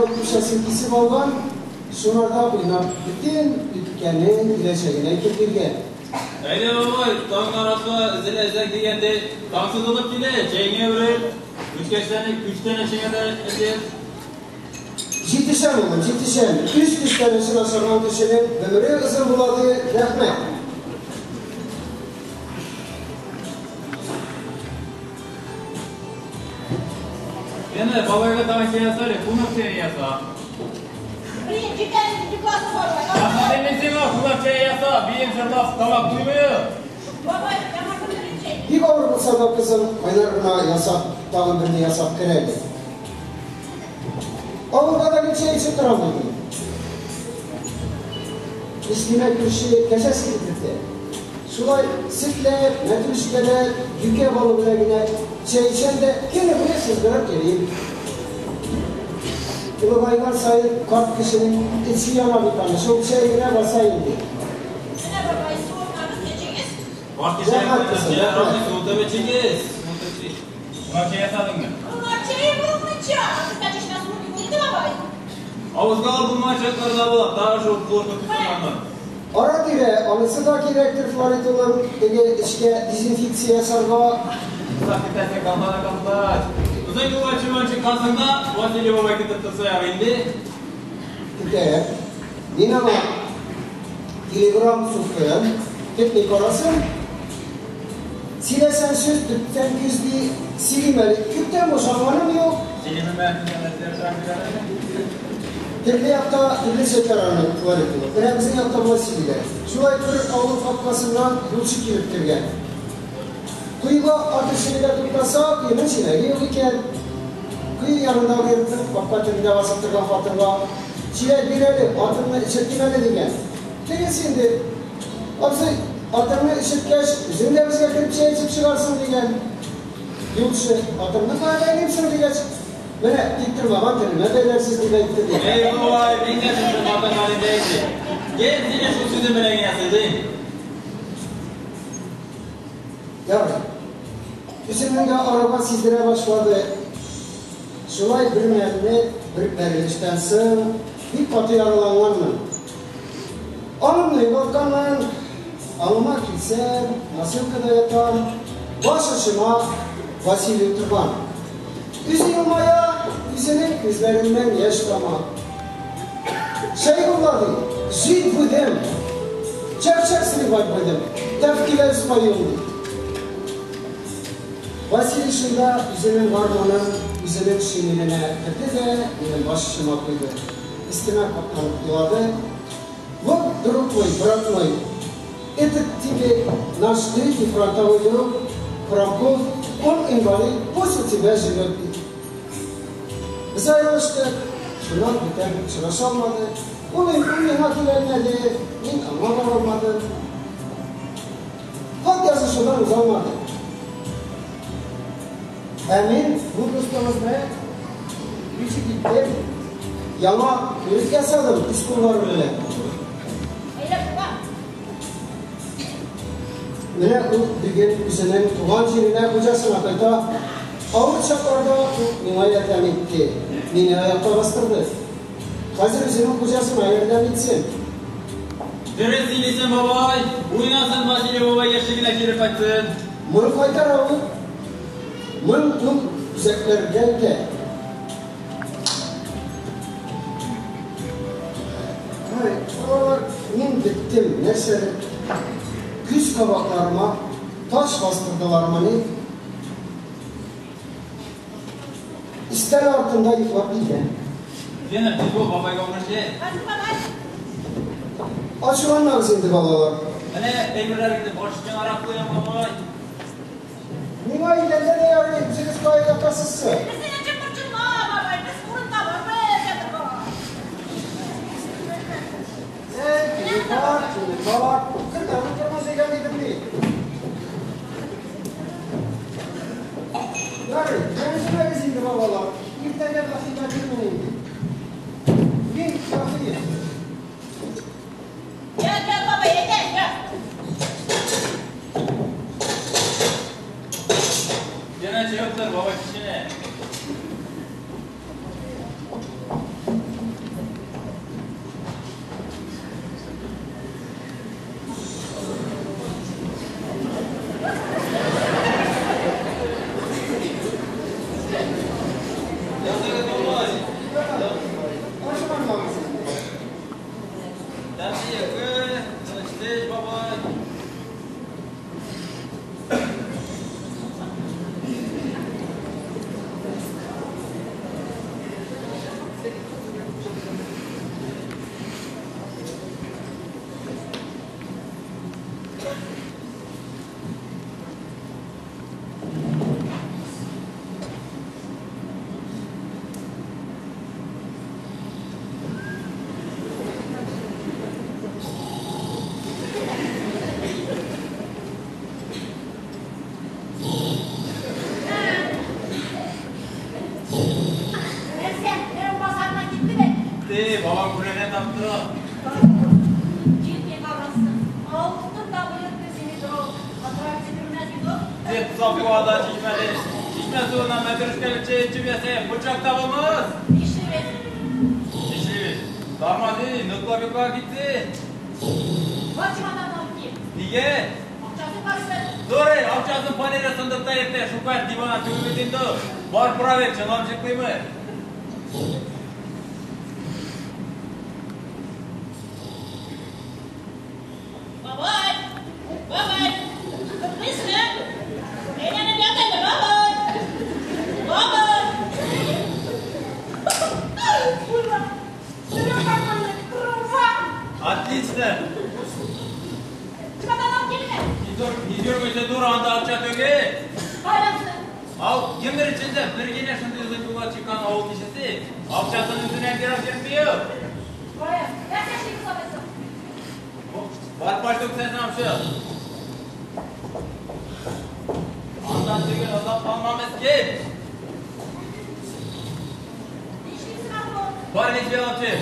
Бабай күчәсен кисеп алган, шунарда уйнап бөтен үткәнен, киләчәген әйтеп биргән. Әйдә, бабай, таң арасы өзеләчәк дигәндәй, таң сызылып килә, чәйңә үрел, күчтәнәчеңә дә әзер. Җитешәм, улым, җитешәм. Үз күчтәнәчен ашаган кешенең гомере озын була, ди, рәхмәт. Лена, бабайга тагын чәй яса әле, кунак чәе яса. Блин, җитә инде класс бабай. Рәхмәт мин сиңа, кунак чәе яса, биеп җырлап тамак туймый. Бабай, яңа көннең чәй. Бик авыр булса да, кызым, кайнар гына ясап, тагын берне ясап кер әле. Авылда да гел чәй эчеп торам бит мин. Мөслимә күрше кәҗәсе китертә. Шулай сөтләп, мәтрүшкәләп, юкә балы белән генә чәй эчәм дә, көне буе сызгырып йөрим. Олыгайган саен карт кешенең эче яна бит аны, шул чәй генә баса инде. Менә бабай, суынмагыз, эчегез. Бар кешегә Рәхмәт, кызым, рәхмәт. Суытып эчегез. Суытып эчегез. Кунак чәй ясадыңмы? Кунак чәе булмыйча. Сезгә чишмә суы бик инде, бабай. Авызга алып булмаган чаклар да була, тагы шул хлорка тотынганнар. Ара-тирә анысы да кирәктер, Флорид улым, теге эчкә дезинфекция ясарга. Озак көтәсең, калмады калмач. Озын юлга чуман чыккансың да, Василий бабай көтеп торса ярый инде. Көтә. Мин аңа телеграм суктым, көтми карасын. Сөйләсәң сүз, төптән күз ди, сөйлим әле. Күптән бушанганым юк. Сөйлиме Төрле якта төрлечә аны, Флорид улым. Менә безнең якта болай сөйлиләр. Шулай бер авыл капкасыннан юлчы килеп кергән. Коега ат эчерергә туктаса, коеның чиләге юк икән. Кое янындагы йортның капка төбендә басып торган хатынга, чиләк бир әле, атымны эчертим әле, дигән. Тегесе инде, абзый, атыңны эчерткәч, үзең дә безгә кереп чәй эчеп чыгарсың, дигән. Юлчы, атымны кая бәйлим соң, дигәч, менә тик тормаган телемә бәйләрсез, дип әйтте, ди. Эй, бабай, мин дә шушы хатын хәлендә инде. Гел сине шул сүзем белән генә сыйлыйм. Ярый. Үземнең дә арыган сиздерә башлады. Шулай бер мәлне, бер бәрелештән соң, бик каты яраланганмын. Аңымны югалтканмын. Аңыма килсәм, носилкада ятам. Баш очыма Василий утырган. Үзе елмая, үзенең күзләреннән яшь тама. Шәйхулла, ди, жить будем. Чәк-чәк сливать будем. Тәфкиләр споем, ди. Василий шунда үзенең гармунын үзенең шинеленә керде дә минем баш очыма куйды. Өстемә капланып елады. Вот, друг мой, брат мой, этот тебе наш третий фронтовой друг, Франков, он инвалид, пусть у тебя живет. Без аерылыштык, шуннан бүтән очраша алмады. Ул миңа килә алмады, мин аңа бара алмадым. Хат язышудан уза алмады. Ә мин бу дустыбыз белән ничек иттем, яңа күрек ясадым үз кулларым белән. Әйләп була. Менә ул бүген үзенең туган җиренә, хуҗасына кайта. Авыр чакларда ул миңа ярдәм итте, мине аякка бастырды. Хәзер үзенең хуҗасына ярдәм итсен. Дөрес сөйлисең, бабай. Уйнасын Василий бабай, яше генә кире кайтсын. Моны кайтара ул. Моң ул үзәкләргә үтә. Ай, балалар, мин беттем, нәрсәдер. Күз кабакларыма таш бастырдылармыни? Өстәл артында йоклап китәм. Лена, тиз бул, бабайга урын. Хәзер, бабай. Ачуланмагыз инде, балалар. Менә әйберләреңне баш өстеңә куям, бабай. Миңа өйләрдә дә ярый, үзегез кая ятасыз соң? Безнең өчен борчылма, бабай, без урын табарбыз ятырга. Әй, көне бар, көне бар. Кырда утырма дигән идем бит. Ярый, рәнҗемәгез инде, балалар. Иртәгә дәхи бирмен инде. Мин ятыйм. Ят, ят, бабай, әйдә, ят. Лена, чәй утыр, бабай кечкенә. Тәмле йокы, тыныч төш, бабай. Нәрсә, Пермь базарына киттеме? Китте, бабам күрәнә тапты. Җитми калгансың. Алтын да буертты сине дров. Катырак сидермәс бит ул. Дип саф һавада чишмәдә. Чишмә суыннан мәтрүшкәле чәй эчеп ясыйм. Бычак табылмас. Нишлибез? Нишлибез? Тармады, ныклап йокыга китте. Бар чемоданны алып кил. Нигә? Акчасын барыбер. Дорый, акчасын фанера сындыкта иртә шукай дивана түгел бит инде. Бар проверь, чынлап йоклыймы? Бабай! Бабай! Йоклыйсыңмы? Әйләнеп ят әле, бабай! Бабай! Ура! Сөрем какой крова! Отлично. Чемодан алып килме? Не дергайся, дура, анда акча түгел. Кайдансың? Ал кемдер эчендә бер генә шундый озын юлга чыккан авыл кешесе акчасын үзенә биреп йөрми. Кая? Нәрсә эшлибез алайса? Бар пальто кесәсен алып чык. Андан түгел, озак калмамыз кил. Нишлисең, абы? Бар лезвие алып чык.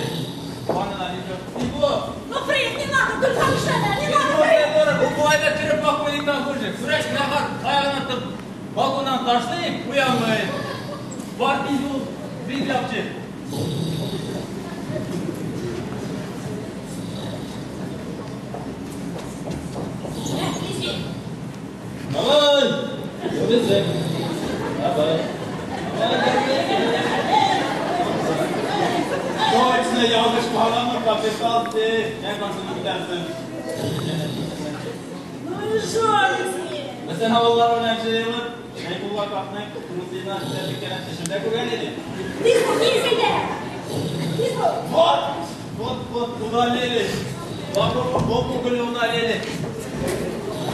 Ваннада лезвие. Ни бу? Ну, Фрид, не надо, только мешать, не надо, Фрид! Бу болай да череп покойниктан хуже. Көрәш нахар таягын атып балконнан ташлыйм, куямын. Бар тиз бул, лезвие алып чык. Мә, лезвие. Давай! Күресең. Давай. Точно, ялгышмаганмын, капитал син. Мен башыңны күтәрсен. Ну и жалюзи! Безнең авыллар белән җыелып, Шәйхулла картның трусына эшләп икәнен төшендә күргән идем. Тиз бул, тиз әйдә! Тиз бул! Вот! Вот, вот, удалили. Бабу удалили.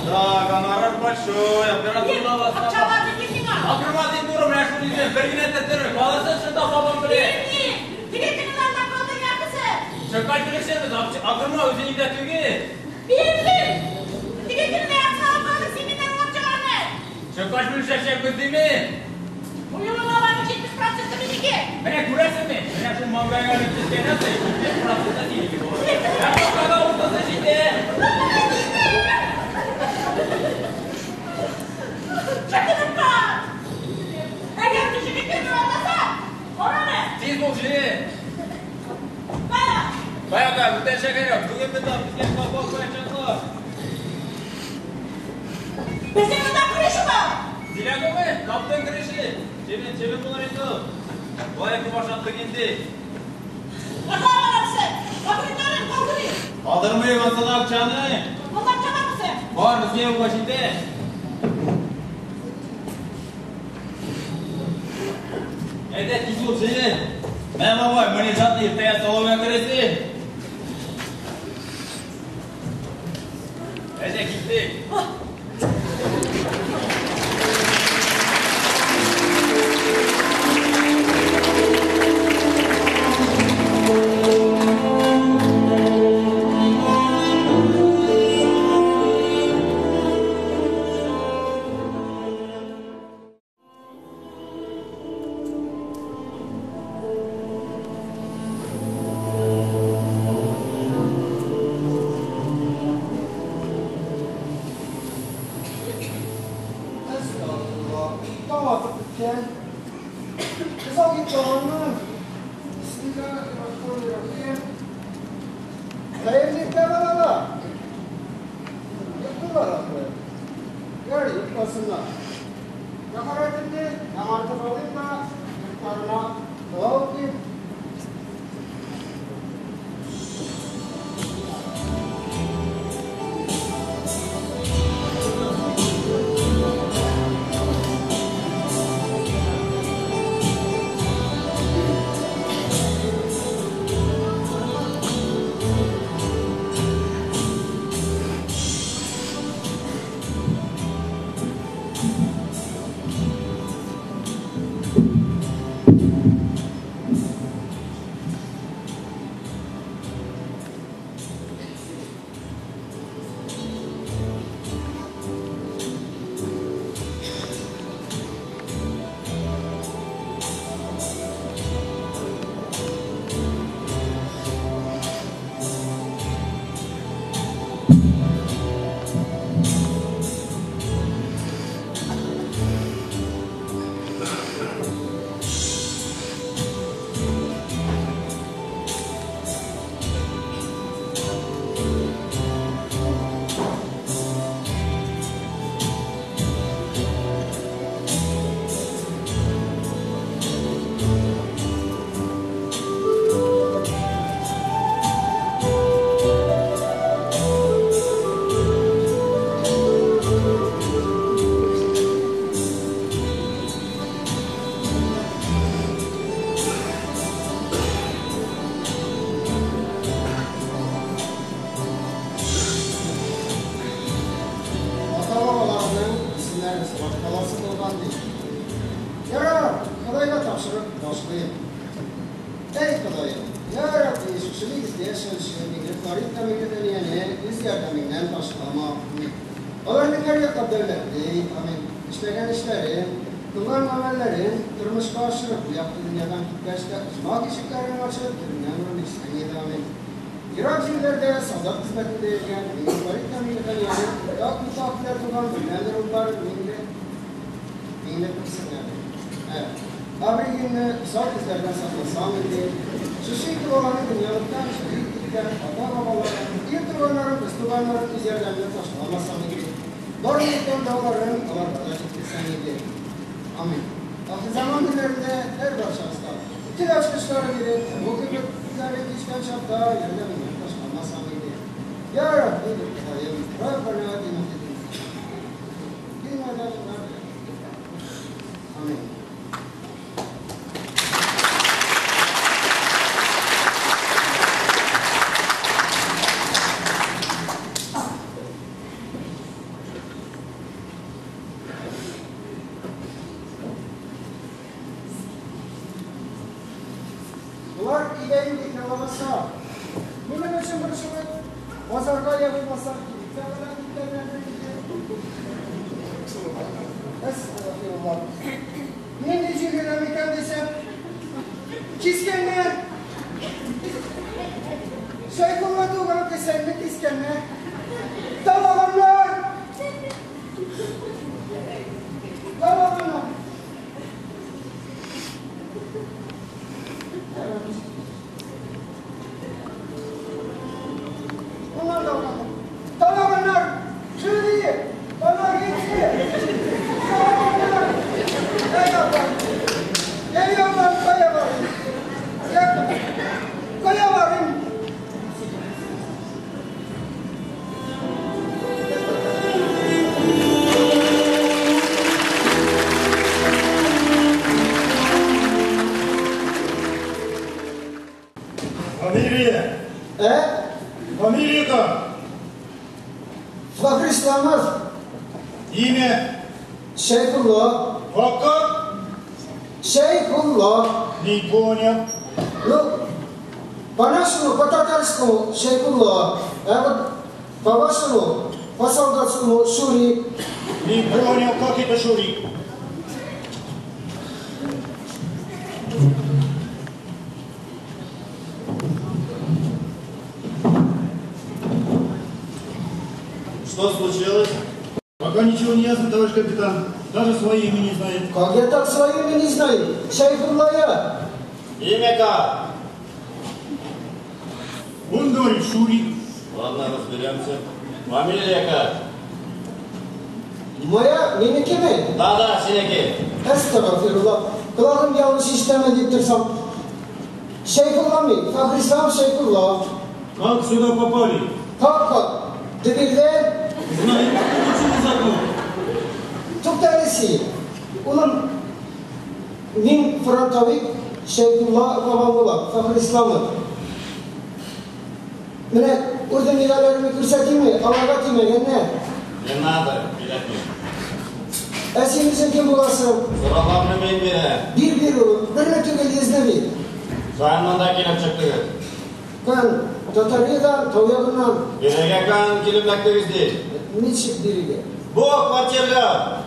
Да, гонорар большой, оперативно вас. Акчаларны бир миңа! Акырма дип дура, менә шуны дисәм, бер генә тәтер, баласы шунда бабам белә. Бирми! Теге көннәрдә калды яртысы! Чыккач белешәбез, акырма үзеңдә түгел. Бирдем! Теге көнне яртысы калды, син миннән алып чыгарны! Чыккач белешәчәкбез дими. Бу юлы аларның 70% минеке! Менә күрәсеңме? Менә шул маңгайга төшкән нәрсә, 70% синеке булыр. Ә башкага уртасы җитә. Чакырып бар! Әгәр төшенеп керми атласа, караны! Тиз бул, җи. Кая? Баягы бүтән шәкәр юк. Бүген монда безгә бабам куячаклар. Безнең монда крыша бар! Диләгеме? Таптың крыша. Чебен, чебен булыр инде. Болай күп ашаттык инде. Аша барамсы! Документларын калдырыйм! Калдырмыйм ансыз акчаны. Монда акча бармы? Бар, безгә юлга җитә. Әйдә, тиз бул, җи. Мә, бабай, моны затны иртәгә салонга керәсең. Әйдә, киттек. Estağfurullah. Таң атып беткән. Озак йоклаганмын. Бисмиллаһир-рахманир-рахим. Хәерле иртә, балалар. Йоклыйлар ахры. Ярый, йокласыннар. Тәһарәтемне яңартып алыйм да, йортларына дога укыйм. әле сорап каласы булган ди. Ярар, Ходайга тапшырып башлыйм. Әй, Ходаем, я Рабби, шушы нигездә яшәүче Миңлефарид һәм Миңлефәнияне үз ярдәмеңнән ташлама. Амин. Аларны һәр яклап дәүләтле ит. Амин. Эшләгән эшләрен, кылган гамәлләрен тормышка ашырып, бу якты дөньядан киткәч тә оҗмах ишекләрен ачып, түреннән урын бирсәң иде. Амин. Ерак җирләрдә солдат хезмәтендә йөргән Миңлефарид һәм Миңлефәниянең уртак никах белән туган бердәнбер уллары Миңле Миңле күрсеннәр. Ә, Абригинны усал күзләрдән сакласаң иде. Шушы ике баланы дөньялыктан шәһит иткән ата-бабаларын, ир туганнарын, кыз туганнарын үз ярдәмеңә ташламасаң иде. Барлык дауларын аларга да җиткерсәң иде. Амин. Ахырзаман көннәрендә һәр барчабызга тел ачкычлары биреп, тәмуг кебек кичкән чакта ярдәмеңнән ташламасаң иде. Я Рабби, Ходаем, Раббана атина фид дөнья. Амин. Болар өйдә юк икән лабаса. Минем өчен борчылып, базарга я булмаса кибеткә генә киткәннәрдер инде. Әстәгъфирулла. Нинди җиргә микән дисәм, кискәннәр. Шәйхулла туган кесәңне кискәннәр. Талаганнар. Талаганнар. Bunlar da olmadı. Talaganlar! Şunu bana geçti. Talaganlar! Ey Allah! Geliyorlar kaya varın. Kaya varın. Фамилия? Фамилия как? Фахрисламов. Имя? Шейхулла. Как? Шейхулла. Не понял. Ну, по-нашему, по-татарскому Шейхулла. А вот по-вашему, по-солдатскому Шурик. Не понял, как это Шурик? Что случилось? Пока ничего не ясно, товарищ капитан. Даже свое имя не знает. Как я так свое имя не знаю? Шайхулла я. Имя как? Он говорит Шурик. Ладно, разберемся. Фамилия как? Моя? Минеки ми? Да-да, синеки. Estağfirullah. Kulağım yanlış işleme deyip dursam. Şeyhullah mı? Fahrislam Şeyhullah. Как сюда попали? Как? Дебилде? Знаете, очень закон. Тукталеси. Улым, мин фронтовик Şeyhullah babam Fahrislam'ı. Менә орден медальләреңне күрсәтимме? Аларга тимәгәннәр. Не надо, кирәкми. Ә син үзең кем буласың? Сорауларны мин бирәм. Бир-бир улым, берне түгел йөзне бир. Каян монда килеп чыктыгыз? Каян? Татариядан, тау ягыннан. Бирегә каян килеп эләктегез ди? Ничек бирегә? Бу квартирга.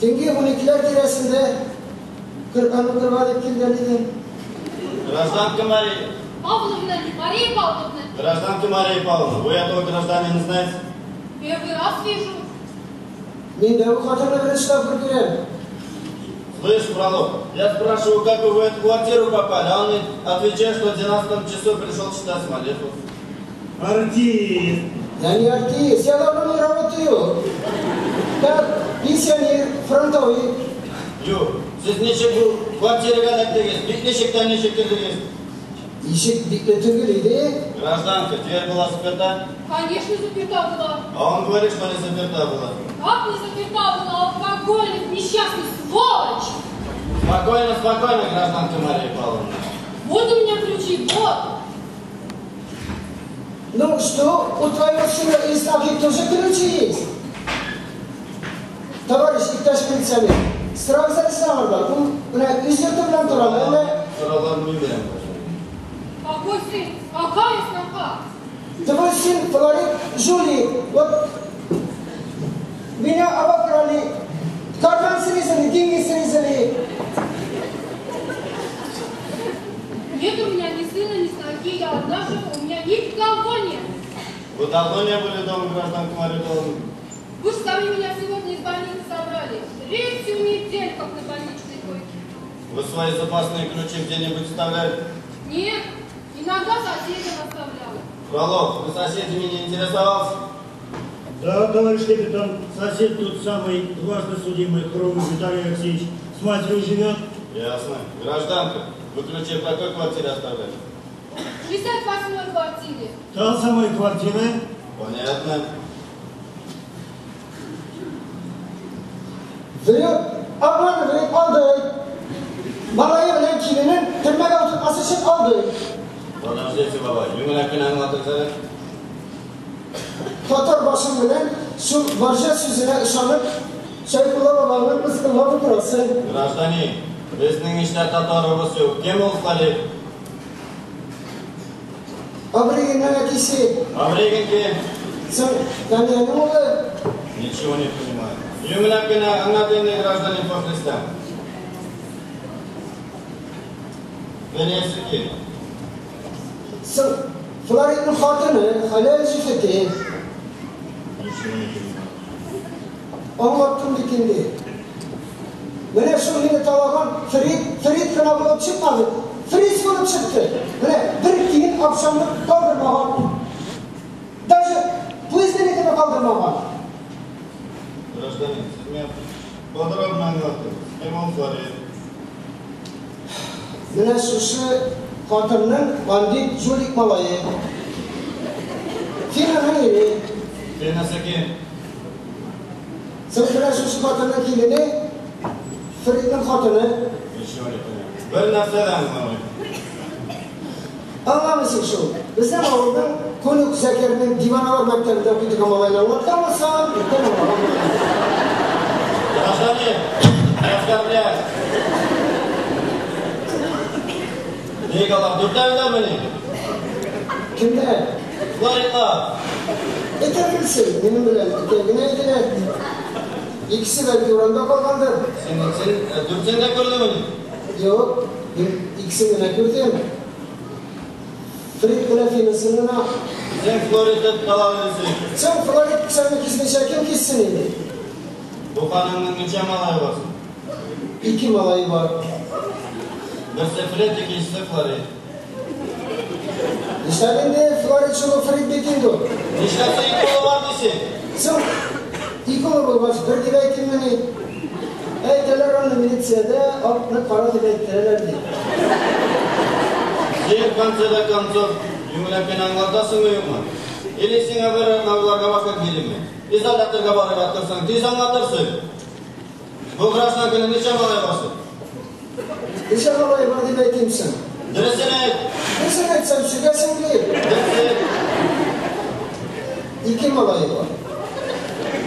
Төнге 12-ләр тирәсендә Коръән укырга дип килгән идем. Гражданка Мария Павловна, Мария Павловна. Гражданка Мария Павловна, вы этого гражданина знаете? Первый раз вижу. Мин дә бу хатынны беренче тапкыр күрәм. Слышь, Фролов, я спрашиваю, как вы в эту квартиру попали, а он отвечает, что в 12 часу пришел читать молитву. Артист. Я не артист, я давно не работаю. Как пенсионер, фронтовик. Юк, сез ничек бу квартирага эләктегез? Бик ничектән ничек кердегез? Ишек бикле түгел иде. Гражданка, дверь была заперта? Конечно, заперта была. А он говорит, что не заперта была. Как не заперта была? Алкоголик, несчастный, сволочь! Спокойно, спокойно, гражданка Мария Павловна. Вот у меня ключи, вот. Ну что, у твоего сына из ноги тоже ключи есть? Товарищ иптәш милиционер, сорагыз әле сез аңардан, ул менә үз йорты белән торамы, әллә? Сорауларны мин бирәм, гражданин. Какой сын? Какая сноха? Твой сын Флорид жулик. Вот меня обокрали, карман срезали, деньги срезали. Нет у меня ни сына, ни снохи, я одна живу, у меня никого нет. Вы давно не были дома, гражданка Мария Павловна? Вы же сами меня сегодня из больницы забрали. Третью неделю, как на больничной койке. Вы свои запасные ключи где-нибудь вставляли? Нет, иногда соседям оставляла. Фролов, вы соседями не интересовался? Да, товарищ капитан, сосед тот самый дважды судимый Хромов Виталий Алексеевич с матерью живет. Ясно. Гражданка, вы ключи в какой квартире оставляли? В 68-й квартире. Та самая квартира. Понятно. Врет, обманывает, алдый. Малае белән киленен төрмәгә утыртмас өчен алдый. Подождите, бабай, юньләп кенә аңлатыгыз әле. Татар башың белән шул марҗа сүзенә ышанып, Шәйхулла бабаңны мыскыллап утырасың. Гражданин, безнең эштә татарыбыз юк. Кем ул Флорид? Абригинның әтисе. Абригин кем? Соң, Даниянең улы. Ничего не понимаю. Юньләп кенә аңлат инде, гражданин Похристян. Фениясе кем? Соң, Флоридның хатыны, хәләл җефете. Ничего не понимаю. Аңлаттым бит инде. Менә шул мине талаган Фрид, Фрид кына булып чыкмады, фриц булып чыкты. Менә бер тиен акчамны калдырмаган. Даже поезд билетымны калдырмаган. Гражданин, сез миңа подробно аңлатыгыз. Кем ул Флорид? Менә шушы хатынның бандит жулик малае. Финаның ире. Финасы кем? Соң менә шушы хатынның килене, Фридның хатыны. Ничего не понимаю. Бер нәрсә дә аңламыйм. Аңламыйсың шул. Безнең авылның Кунук Зәкәрнең диваналар мәктәбендә укый торган малайны аңлаткан булсам, иртән аңлаган булыр идем. Гражданин, не оскорбляй. Ник алар дүртәүләрмени? Кемнәр? Флоридлар. Әйтә белсен, минем белән икәү генә иделәр. Икесе бәлки урамда калгандыр. Син, син дүртен дә күрдеңмени? Юк, мин икесен генә күрдем. Фрид белән Финасын гына. Син Флоридны талап йөрисең. Соң Флорид пычагын кисмичә кем киссен инде? Бу ханымның ничә малае бар соң? Ике малае бар. Берсе Фред, икенчесе Флорид. Нишләп инде Флорид шул ук Фрид бит инде ул. Нишләп син ике улы бар дисең? Соң, ике улы булгач, бер дип әйтиммени? Әйтәләр аны милициядә, акны кара дип әйттерәләр, ди. Син, в конце до концов, юньләп кенә аңлатасыңмы, юкмы? Или сиңа бер атна уйларга вакыт биримме? Изоляторга барып яткырсаң, тиз аңлатырсың. Бу гражданканың ничә малае бар соң? Ничә малае бар дип әйтим соң? Дөресен әйт! Дөресен әйтсәм, сүгәсең бит. Дөресен. Ике малае бар.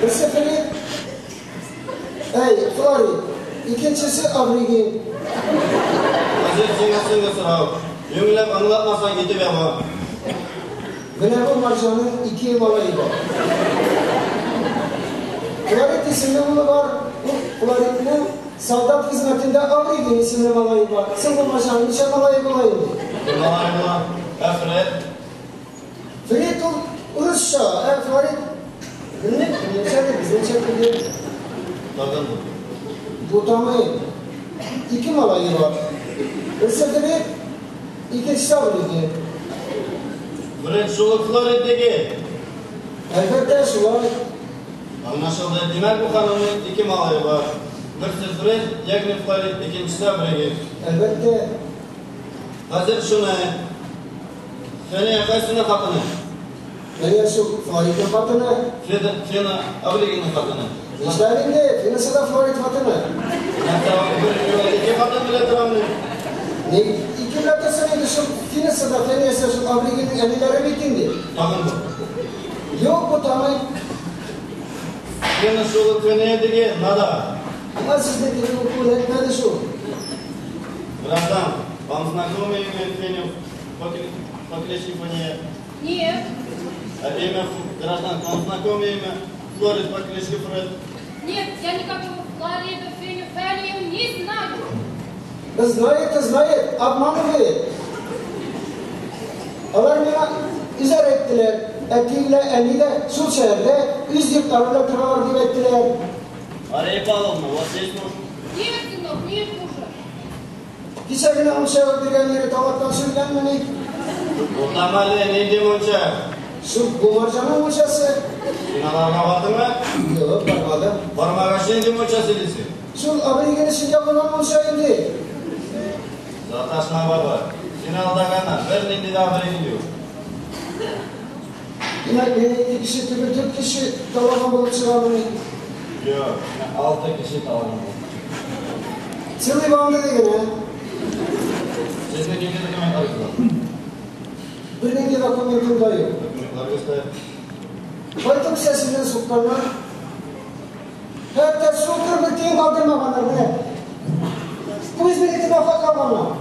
Берсе Филипп, әй, Флорид, икенчесе Абригин. Хәзер сиңа соңгы сорау. Юньләп аңлатмасаң, китеп ябам. Менә бу марҗаның ике малае бар. Флорид исемле улы бар, ул Флоридның солдат хезмәтендә Абригин исемле малае бар. Соң бу марҗаның ничә малае була инде? Бер малае була. Ә Фред? Фред ул урысча, ә Флорид белмим, минемчә безнеңчә түгел. Тагын бу. Бутамый. Ике малае бар. Берсе Фред, икенчесе Абригин. Фред шул ук Флорид диге. Әлбәттә, шулай. Аңлашылды. Димәк, бу ханымның ике малае бар. Берсе Фред, ягъни Флорид, икенчесе Абригин. Әлбәттә. Хәзер шуны әйт. Фәния кайсының хатыны? Фәния шул Флоридның хатыны. Феда, Фена Абригинның хатыны. Нишләп инде? Фенасы да Флорид хатыны. Нәрсә, бер юлы ике хатын белә торамыни? Ник ике белә торсын инде, шул Фенасы да, Фәниясе дә шул Абригинның әниләре бит инде. Тагын бу. Юк, бутамыйм. Мин шул Фәния диген, надо. Миңа сезне теге уку эләкмәде шул. Граждан, вам знакомо имя Феню по кличке Фания? Нет. А имя граждан, вам знакомо имя Флорид по кличке Фред? Нет, я никакого Флорида, Феню, Фению не знаю. Знает, знает, обманывает. Алар миңа изар әйттеләр. Әти белән әни дә шул шәһәрдә үз йортларында торалар дип әйттеләр. Мария Павловна, у вас есть муж? Нет, сынок, нет мужа. Кичә генә мунча ягып биргән ире таң атканчы үлгәнмени? Туктам әле, нинди мунча? Шул бу марҗаның мунчасы. Син аларга бардыңмы? Юк, бармадым. Бармагач нинди мунча сөйлисең? Шул абригин өчен ягылган мунча инде. Саташма, бабай. Сине алдаганнар, бернинди дә абригин юк. Димәк, мине ике кеше түгел, дүрт кеше талаган булып чыгамыни? Юк, сине алты кеше талаган булып чыга. Целый банда диген, ә? Сезнең нинди документларыгыз бар? Бернинди документым да юк. Документларыгыз кая? Кайтып кесәсеннән сукканнар. Хәтта сукыр бер тиен калдырмаганнар, менә. Үз билетыма хак алганнар.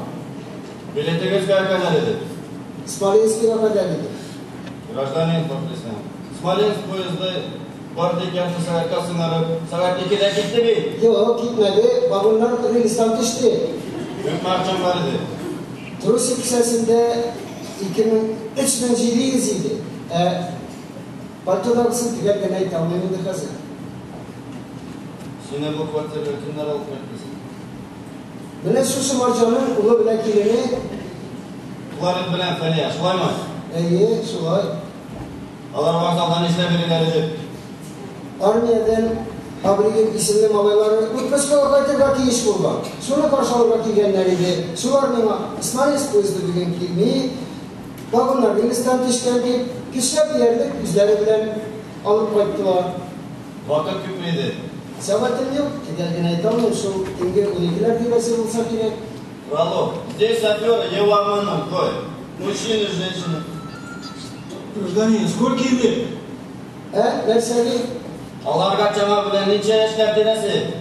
Билетыгыз кая кадәр иде? Смоленскига кадәр иде. Гражданин подписан. Смоленск поезды бары тик ярты сәгатькә соңарып, сәгать икедә китте бит. Юк, китмәде, вагоннар рельстан төште. Күпме акчаң бар иде? Трусик кесәсендә 2000, 3700 иде. Ә пальтодагысын төгәл генә әйтә алмыйм инде хәзер. Сине бу квартирага кемнәр алып кайтты соң? Менә шушы марҗаның улы белән килене. Флорид белән Фәния, шулаймы? Әйе, шулай. Алар вокзалда нишләп йөриләр иде? Армиядән Абригин исемле малайлары отпускага кайтырга тиеш булган. Шуны каршы алырга килгәннәр иде. Шулар миңа Смоленск поезды бүген килми, вагоннар рельстан төшкән дип, көчләп диярлек үзләре белән алып кайттылар. Вакыт күпме иде? Сәгатем юк, төгәл генә әйтә алмыйм, шул төнге уникеләр тирәсе булса кирәк. Фролов, здесь шоферы его обманул. Двое. Мужчины, женщины. Гражданин, сколько им лет? Ә, нәрсә ди? Аларга чама белән ничә яшьләр тирәсе?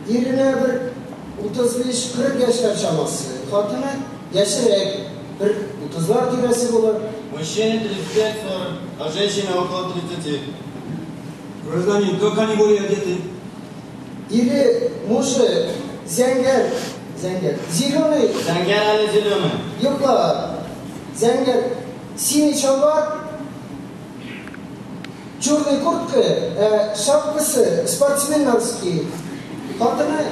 Иренә бер 35-40 яшьләр чамасы. Хатыны яшьрәк, бер 30лар тирәсе булыр. Мужчине 35-40, а женщине около 30. Гражданин, как они были одеты? Ире, мужы, зәңгәр, зәңгәр, зеленый. Зәңгәр әле зеленый? Юк ла, зәңгәр, синий чалбар, черный куртка, ә шапкасы спортсменнарский. Хатыны.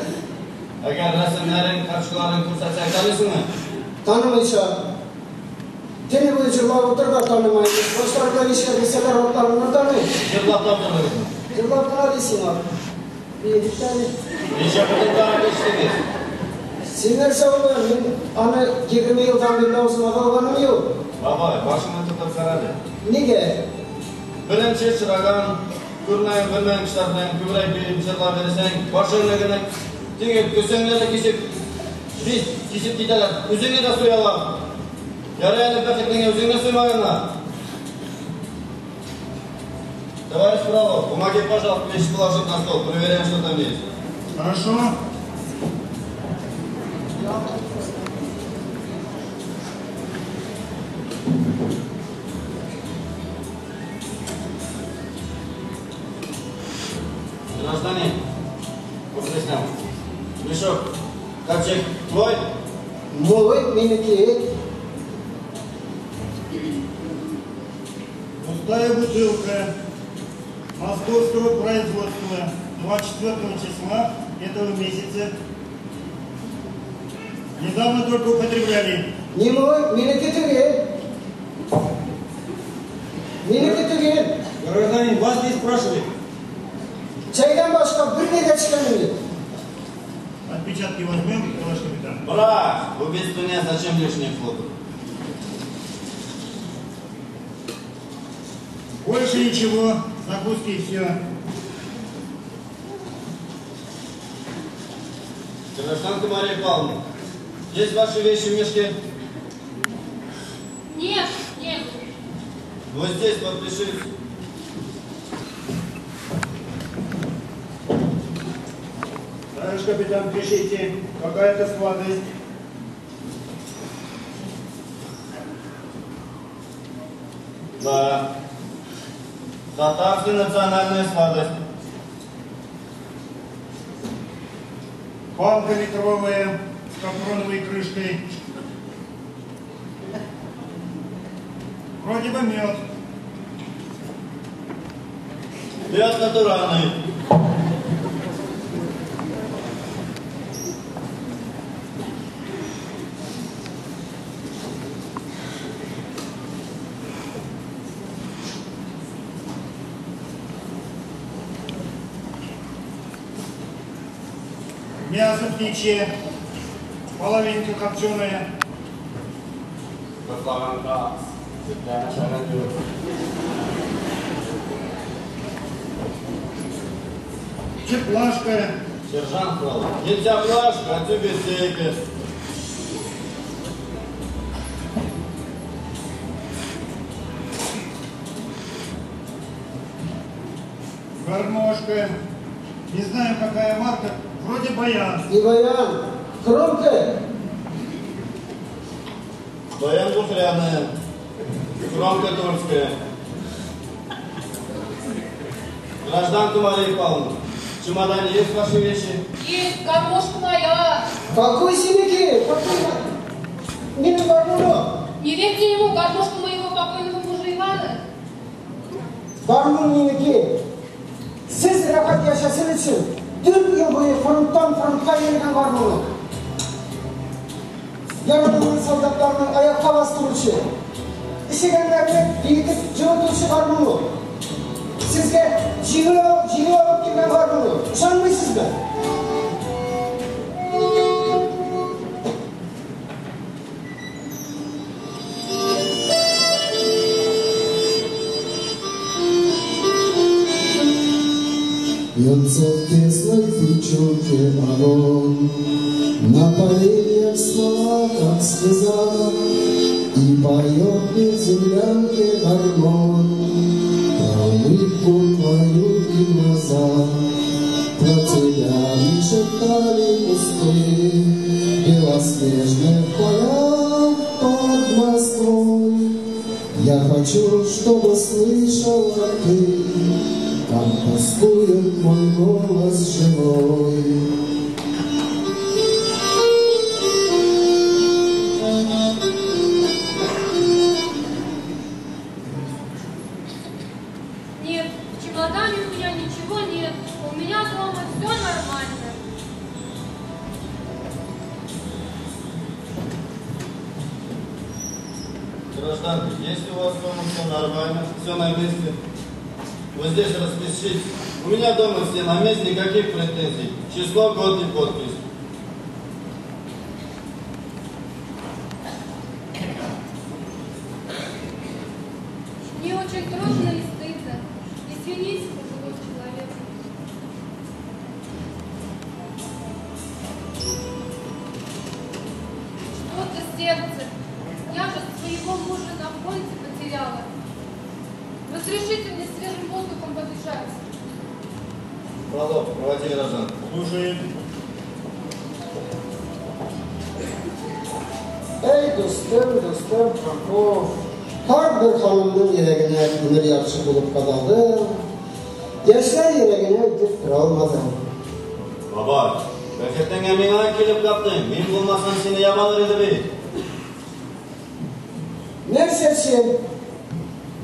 Әгәр рәсемнәрен, карточкаларын күрсәтсәк, таныйсыңмы? Танымыйча. Төне буе җырлап утыр да танымай. Башлары белән нишләп дисәләр, атларыннан таный. Җырлап та утырдыгызмы? Җырлап кына ди сиңа. Биедек тә әле. Ничә бутылка аракы эчтегез? Син нәрсә улым, мин аны 20 елдан бирле авызыма да алганым юк. Бабай, башыңны тотып кара әле. Нигә? Беренче очраган, күрмәгән, белмәгән кешеләр белән күбрәк биеп җырлап йөрсәң, башыңны гына тигеп, көсеңне дә кисеп, бит кисеп китәләр. Үзеңне дә суялар. Ярый әле бәхетеңә үзеңне суймаганнар. Товарищ Фролов, помоги, пожалуйста, вещи положить на стол. Проверяем, что там есть. Хорошо. Гражданин, вот Мешок, ковчег твой? Мой, минеке. Пустая бутылка московского производства 24 числа этого месяца. Недавно только употребляли. Не мой, минеке түгел. Минеке түгел. Гражданин, вас не спрашивали. Чәйдән башка берни дә эчкәнем юк. Отпечатки возьмем, товарищ капитан. Брат, убийство нет, зачем лишние хлопоты? Больше ничего, закуски и все. Гражданка Мария Павловна, есть ваши вещи в мешке? Нет, нет. Вот здесь подпишись. капитан, пишите. Какая-то сладость. Да. Татарская национальная сладость. Палка литровая с капроновой крышкой. Вроде бы мед. Мед натуральный. Мясо птичье, половинка копченая. Чеплашка. Сержант Фролов, не теплашка, а тюбетейка. Гармошка. Не знаю, какая марка. Вроде баян. Не баян. Хромка. Баян двухрядная. Хромка тульская. Гражданка Мария Павловна, в чемодане есть ваши вещи? Есть, гармошка моя. Какой синяки? Какой? Не гармону. Не верьте ему, гармошку моего покойного мужа Ивана. Гармун минеке. Сез рәхәт яшәсен өчен 4 ел буе фронттан фронтка йөргән гармуны. Яраланган солдатларны аякка бастыручы, ишегәннәрне биетеп җылытучы гармуны. Сезгә җиңел алып килгән гармуны. Ышанмыйсызмы? Бьется в тесной печурке огонь, на поленьях смола, как слеза, и поет мне в землянке гармонь про улыбку твою и глаза. Про тебя не шептали кусты, белоснежных полях под Москвой. Я хочу, чтобы слышала ты, как тоскует мой голос живой. Нет, в чемодане у меня ничего нет. У меня дома все нормально. Гражданка, если у вас дома все нормально, все на месте, вот здесь распишитесь. У меня дома все на месте, никаких претензий. Число, год и подпись. Мне очень трудно и стыдно. Извините, пожилой человек. Что-то сердце. Я же своего мужа на фронте потеряла. Разрешите мне свежим воздухом подышать. Фролов, проводи граждан. Слушаем. Эй, дустым, дустым, Фролов. Һәрбер ханымның йөрәгенә күңел ярчы булып кадалдың. Яшьләр йөрәгенә үтеп керә алмадың. Бабай, бәхетеңә миңа килеп каптың. Мин булмасам сине ябалыр иде бит. Нәрсәсе?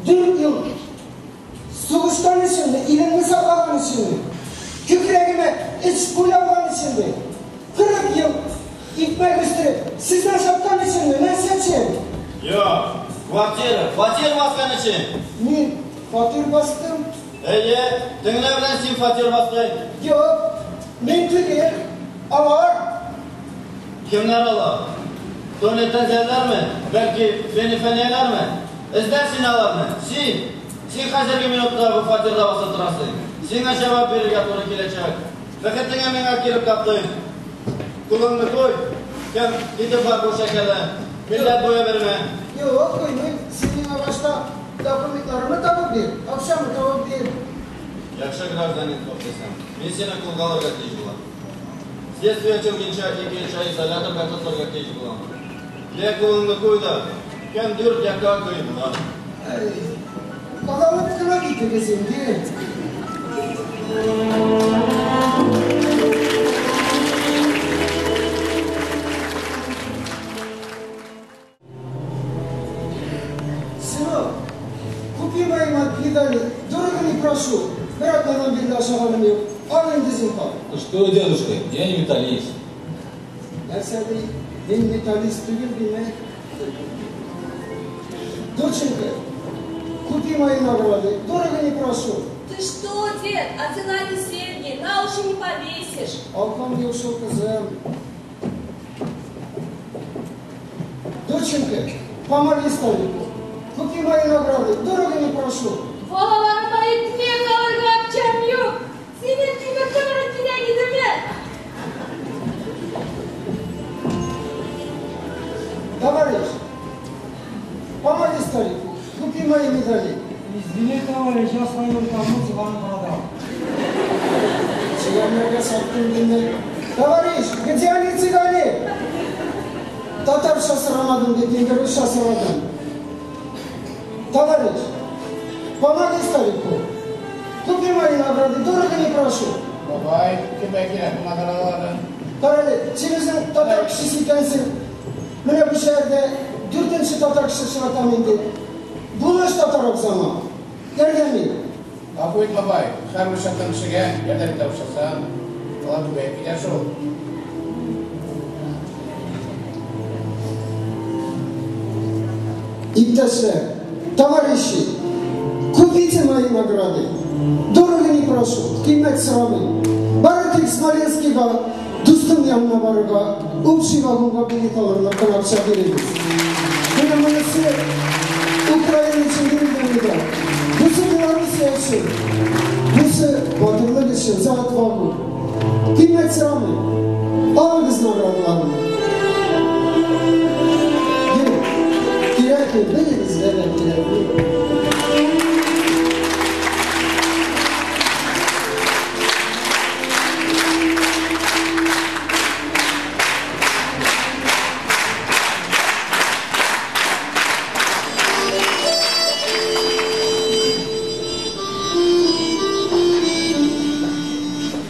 4 ел сугыштан өченме, илемне саклаган өченме, күкрәгемә эч пуля алган өченме, 40 ел икмәк үстереп, сезне ашаткан өченме, нәрсә өчен? Юк, квартира, фатир баскан өчен. Мин фатир бастым. Әйе, теңлә белән син фатир бастың. Юк, мин түгел, алар. Кемнәр алар? Туалеттән зәлләрме? Бәлки фәниләрме? Эзләрсең аларны. Син, син хәзерге минутта бу фатирда басып торасың. Сиңа җавап бирергә туры киләчәк. Бәхетеңә миңа килеп каптың. Кулыңны куй. Кем китеп бар бу шәкәле? Милләт буя бирмә. Юк, куймыйм. Син миңа башта документларымны табып бир, акчамны табып бир. Яхшы гражданин булып дисәң, мин сине кулга алырга тиеш булам. Следствие ачылганча 2-3 ай изоляторга тотарга тиеш булам. Лә кулыңны куй да, кем дүрт якка куй була. Кадалып кына китегез инде. Сынок, купи мои медали, дорого не прошу. Бер атнадан бирле ашаганым юк. Ал инде зинһар. Ты что, дедушка, я не металлист. Нәрсә ди? Мин металлист түгел димәк. Доченька, купи мои награды, дорого не прошу. Ты что, дед, а цена не серьги, на уши не повесишь. Алкам не ушел, кызым. Доченька, помоги старику. Купи мои награды, дорого не прошу. Балаларыма икмәк алырга акчам юк. Синең тимер томырың кирәк идеме? Товарищ, помоги старику, купи мои медали. Извини, товарищ, я свою рукавицу цыгану продал. Цыганнарга саттым димәк. Товарищ, где они, цыгане? Татарча сорамадым дип, инде русча сорадым. Товарищ, помоги старику. Купи мои награды, дорого не прошу. Бабай, кемгә кирәк бу наградаларны? Кара әле, син үзең татар кешесе икәнсең. Менә бу шәһәрдә дүртенче татар кеше очратам инде. Булыш татар абзаңа. Ярдәм ит. Гафу ит, бабай, һәрбер чакта кешегә ярдәм итә башласаң, алар күбәеп китәр шул. Иптәшләр, товарищи, купите мои награды. Дорого не прошу, кыйммәт сорамыйм. Бары тик Смоленскийга, дустым янына барырга, общий вагонга билет алырлык кына акча бирегез. Менә монысы Украина өчен бирелгән медаль. Бусы Белоруссия өчен. Бусы батырлык өчен, за отвагу. Кыйммәт сорамыйм. Алыгыз наградаларны. Юк, кирәкми, берегезгә дә кирәкми.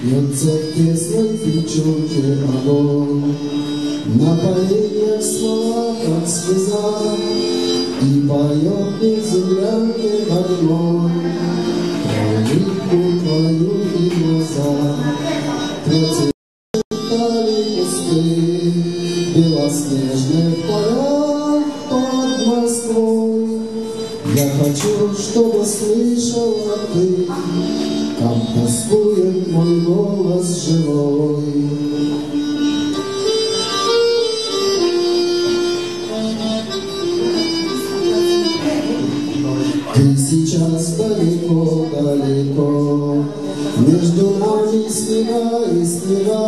Бьется в тесной печурке огонь, на поленьях смола, как слеза, и поет мне в землянке гармонь про улыбку твою и глаза. Процветали кусты в белоснежных полях под Москвой. Я хочу, чтобы слышала ты, как тоскует мой голос живой. Ты сейчас далеко-далеко, между нами снега и снега,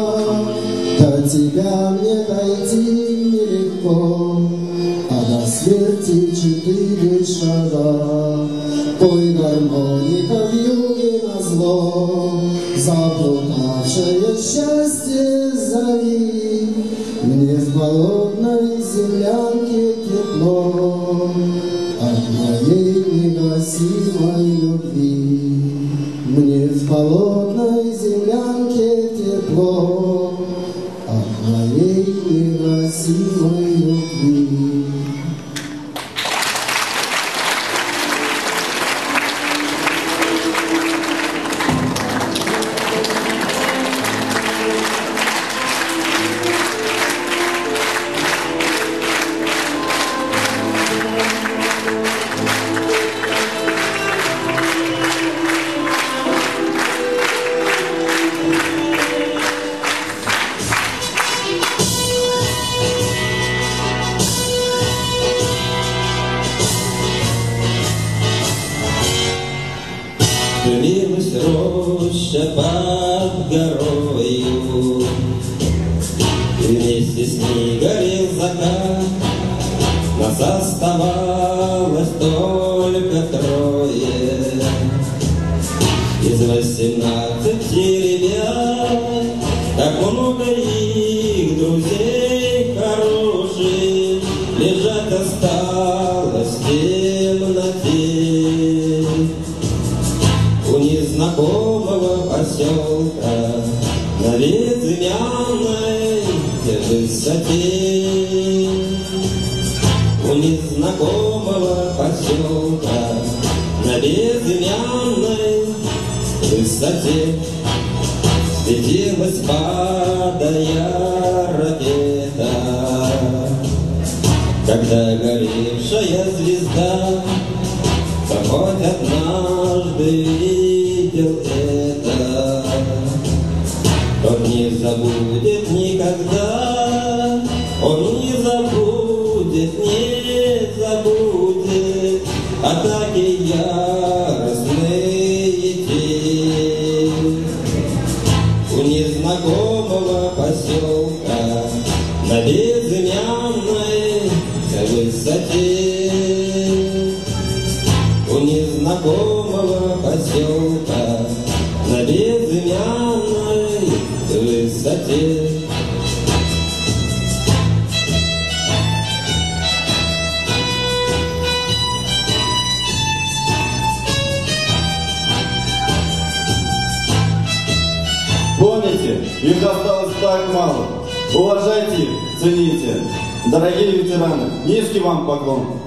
до тебя мне дойти нелегко, а до смерти 4 шага. Пой, гармоника, вьюги назло, заплутавшее счастье зови. Мне в холодной землянке тепло от моей негасимой любви. Мне в холодной землянке тепло от моей негасимой любви. Дымилась роща под горою, вместе с ней горел закат. Нас оставалось только трое из 18 ребят. Так много незнакомого поселка на безымянной высоте. У незнакомого поселка на безымянной высоте светилась, падая, ракета, когда горевшая звезда, кто хоть однажды видел это, тот не забудет никогда, он не забудет, не забудет атаки яростные те. У незнакомого поселка на безымянной высоте. У незнакомого поселка на безымянной высоте. Помните, их осталось так мало. Уважайте их, цените. Дорогие ветераны, низкий вам поклон.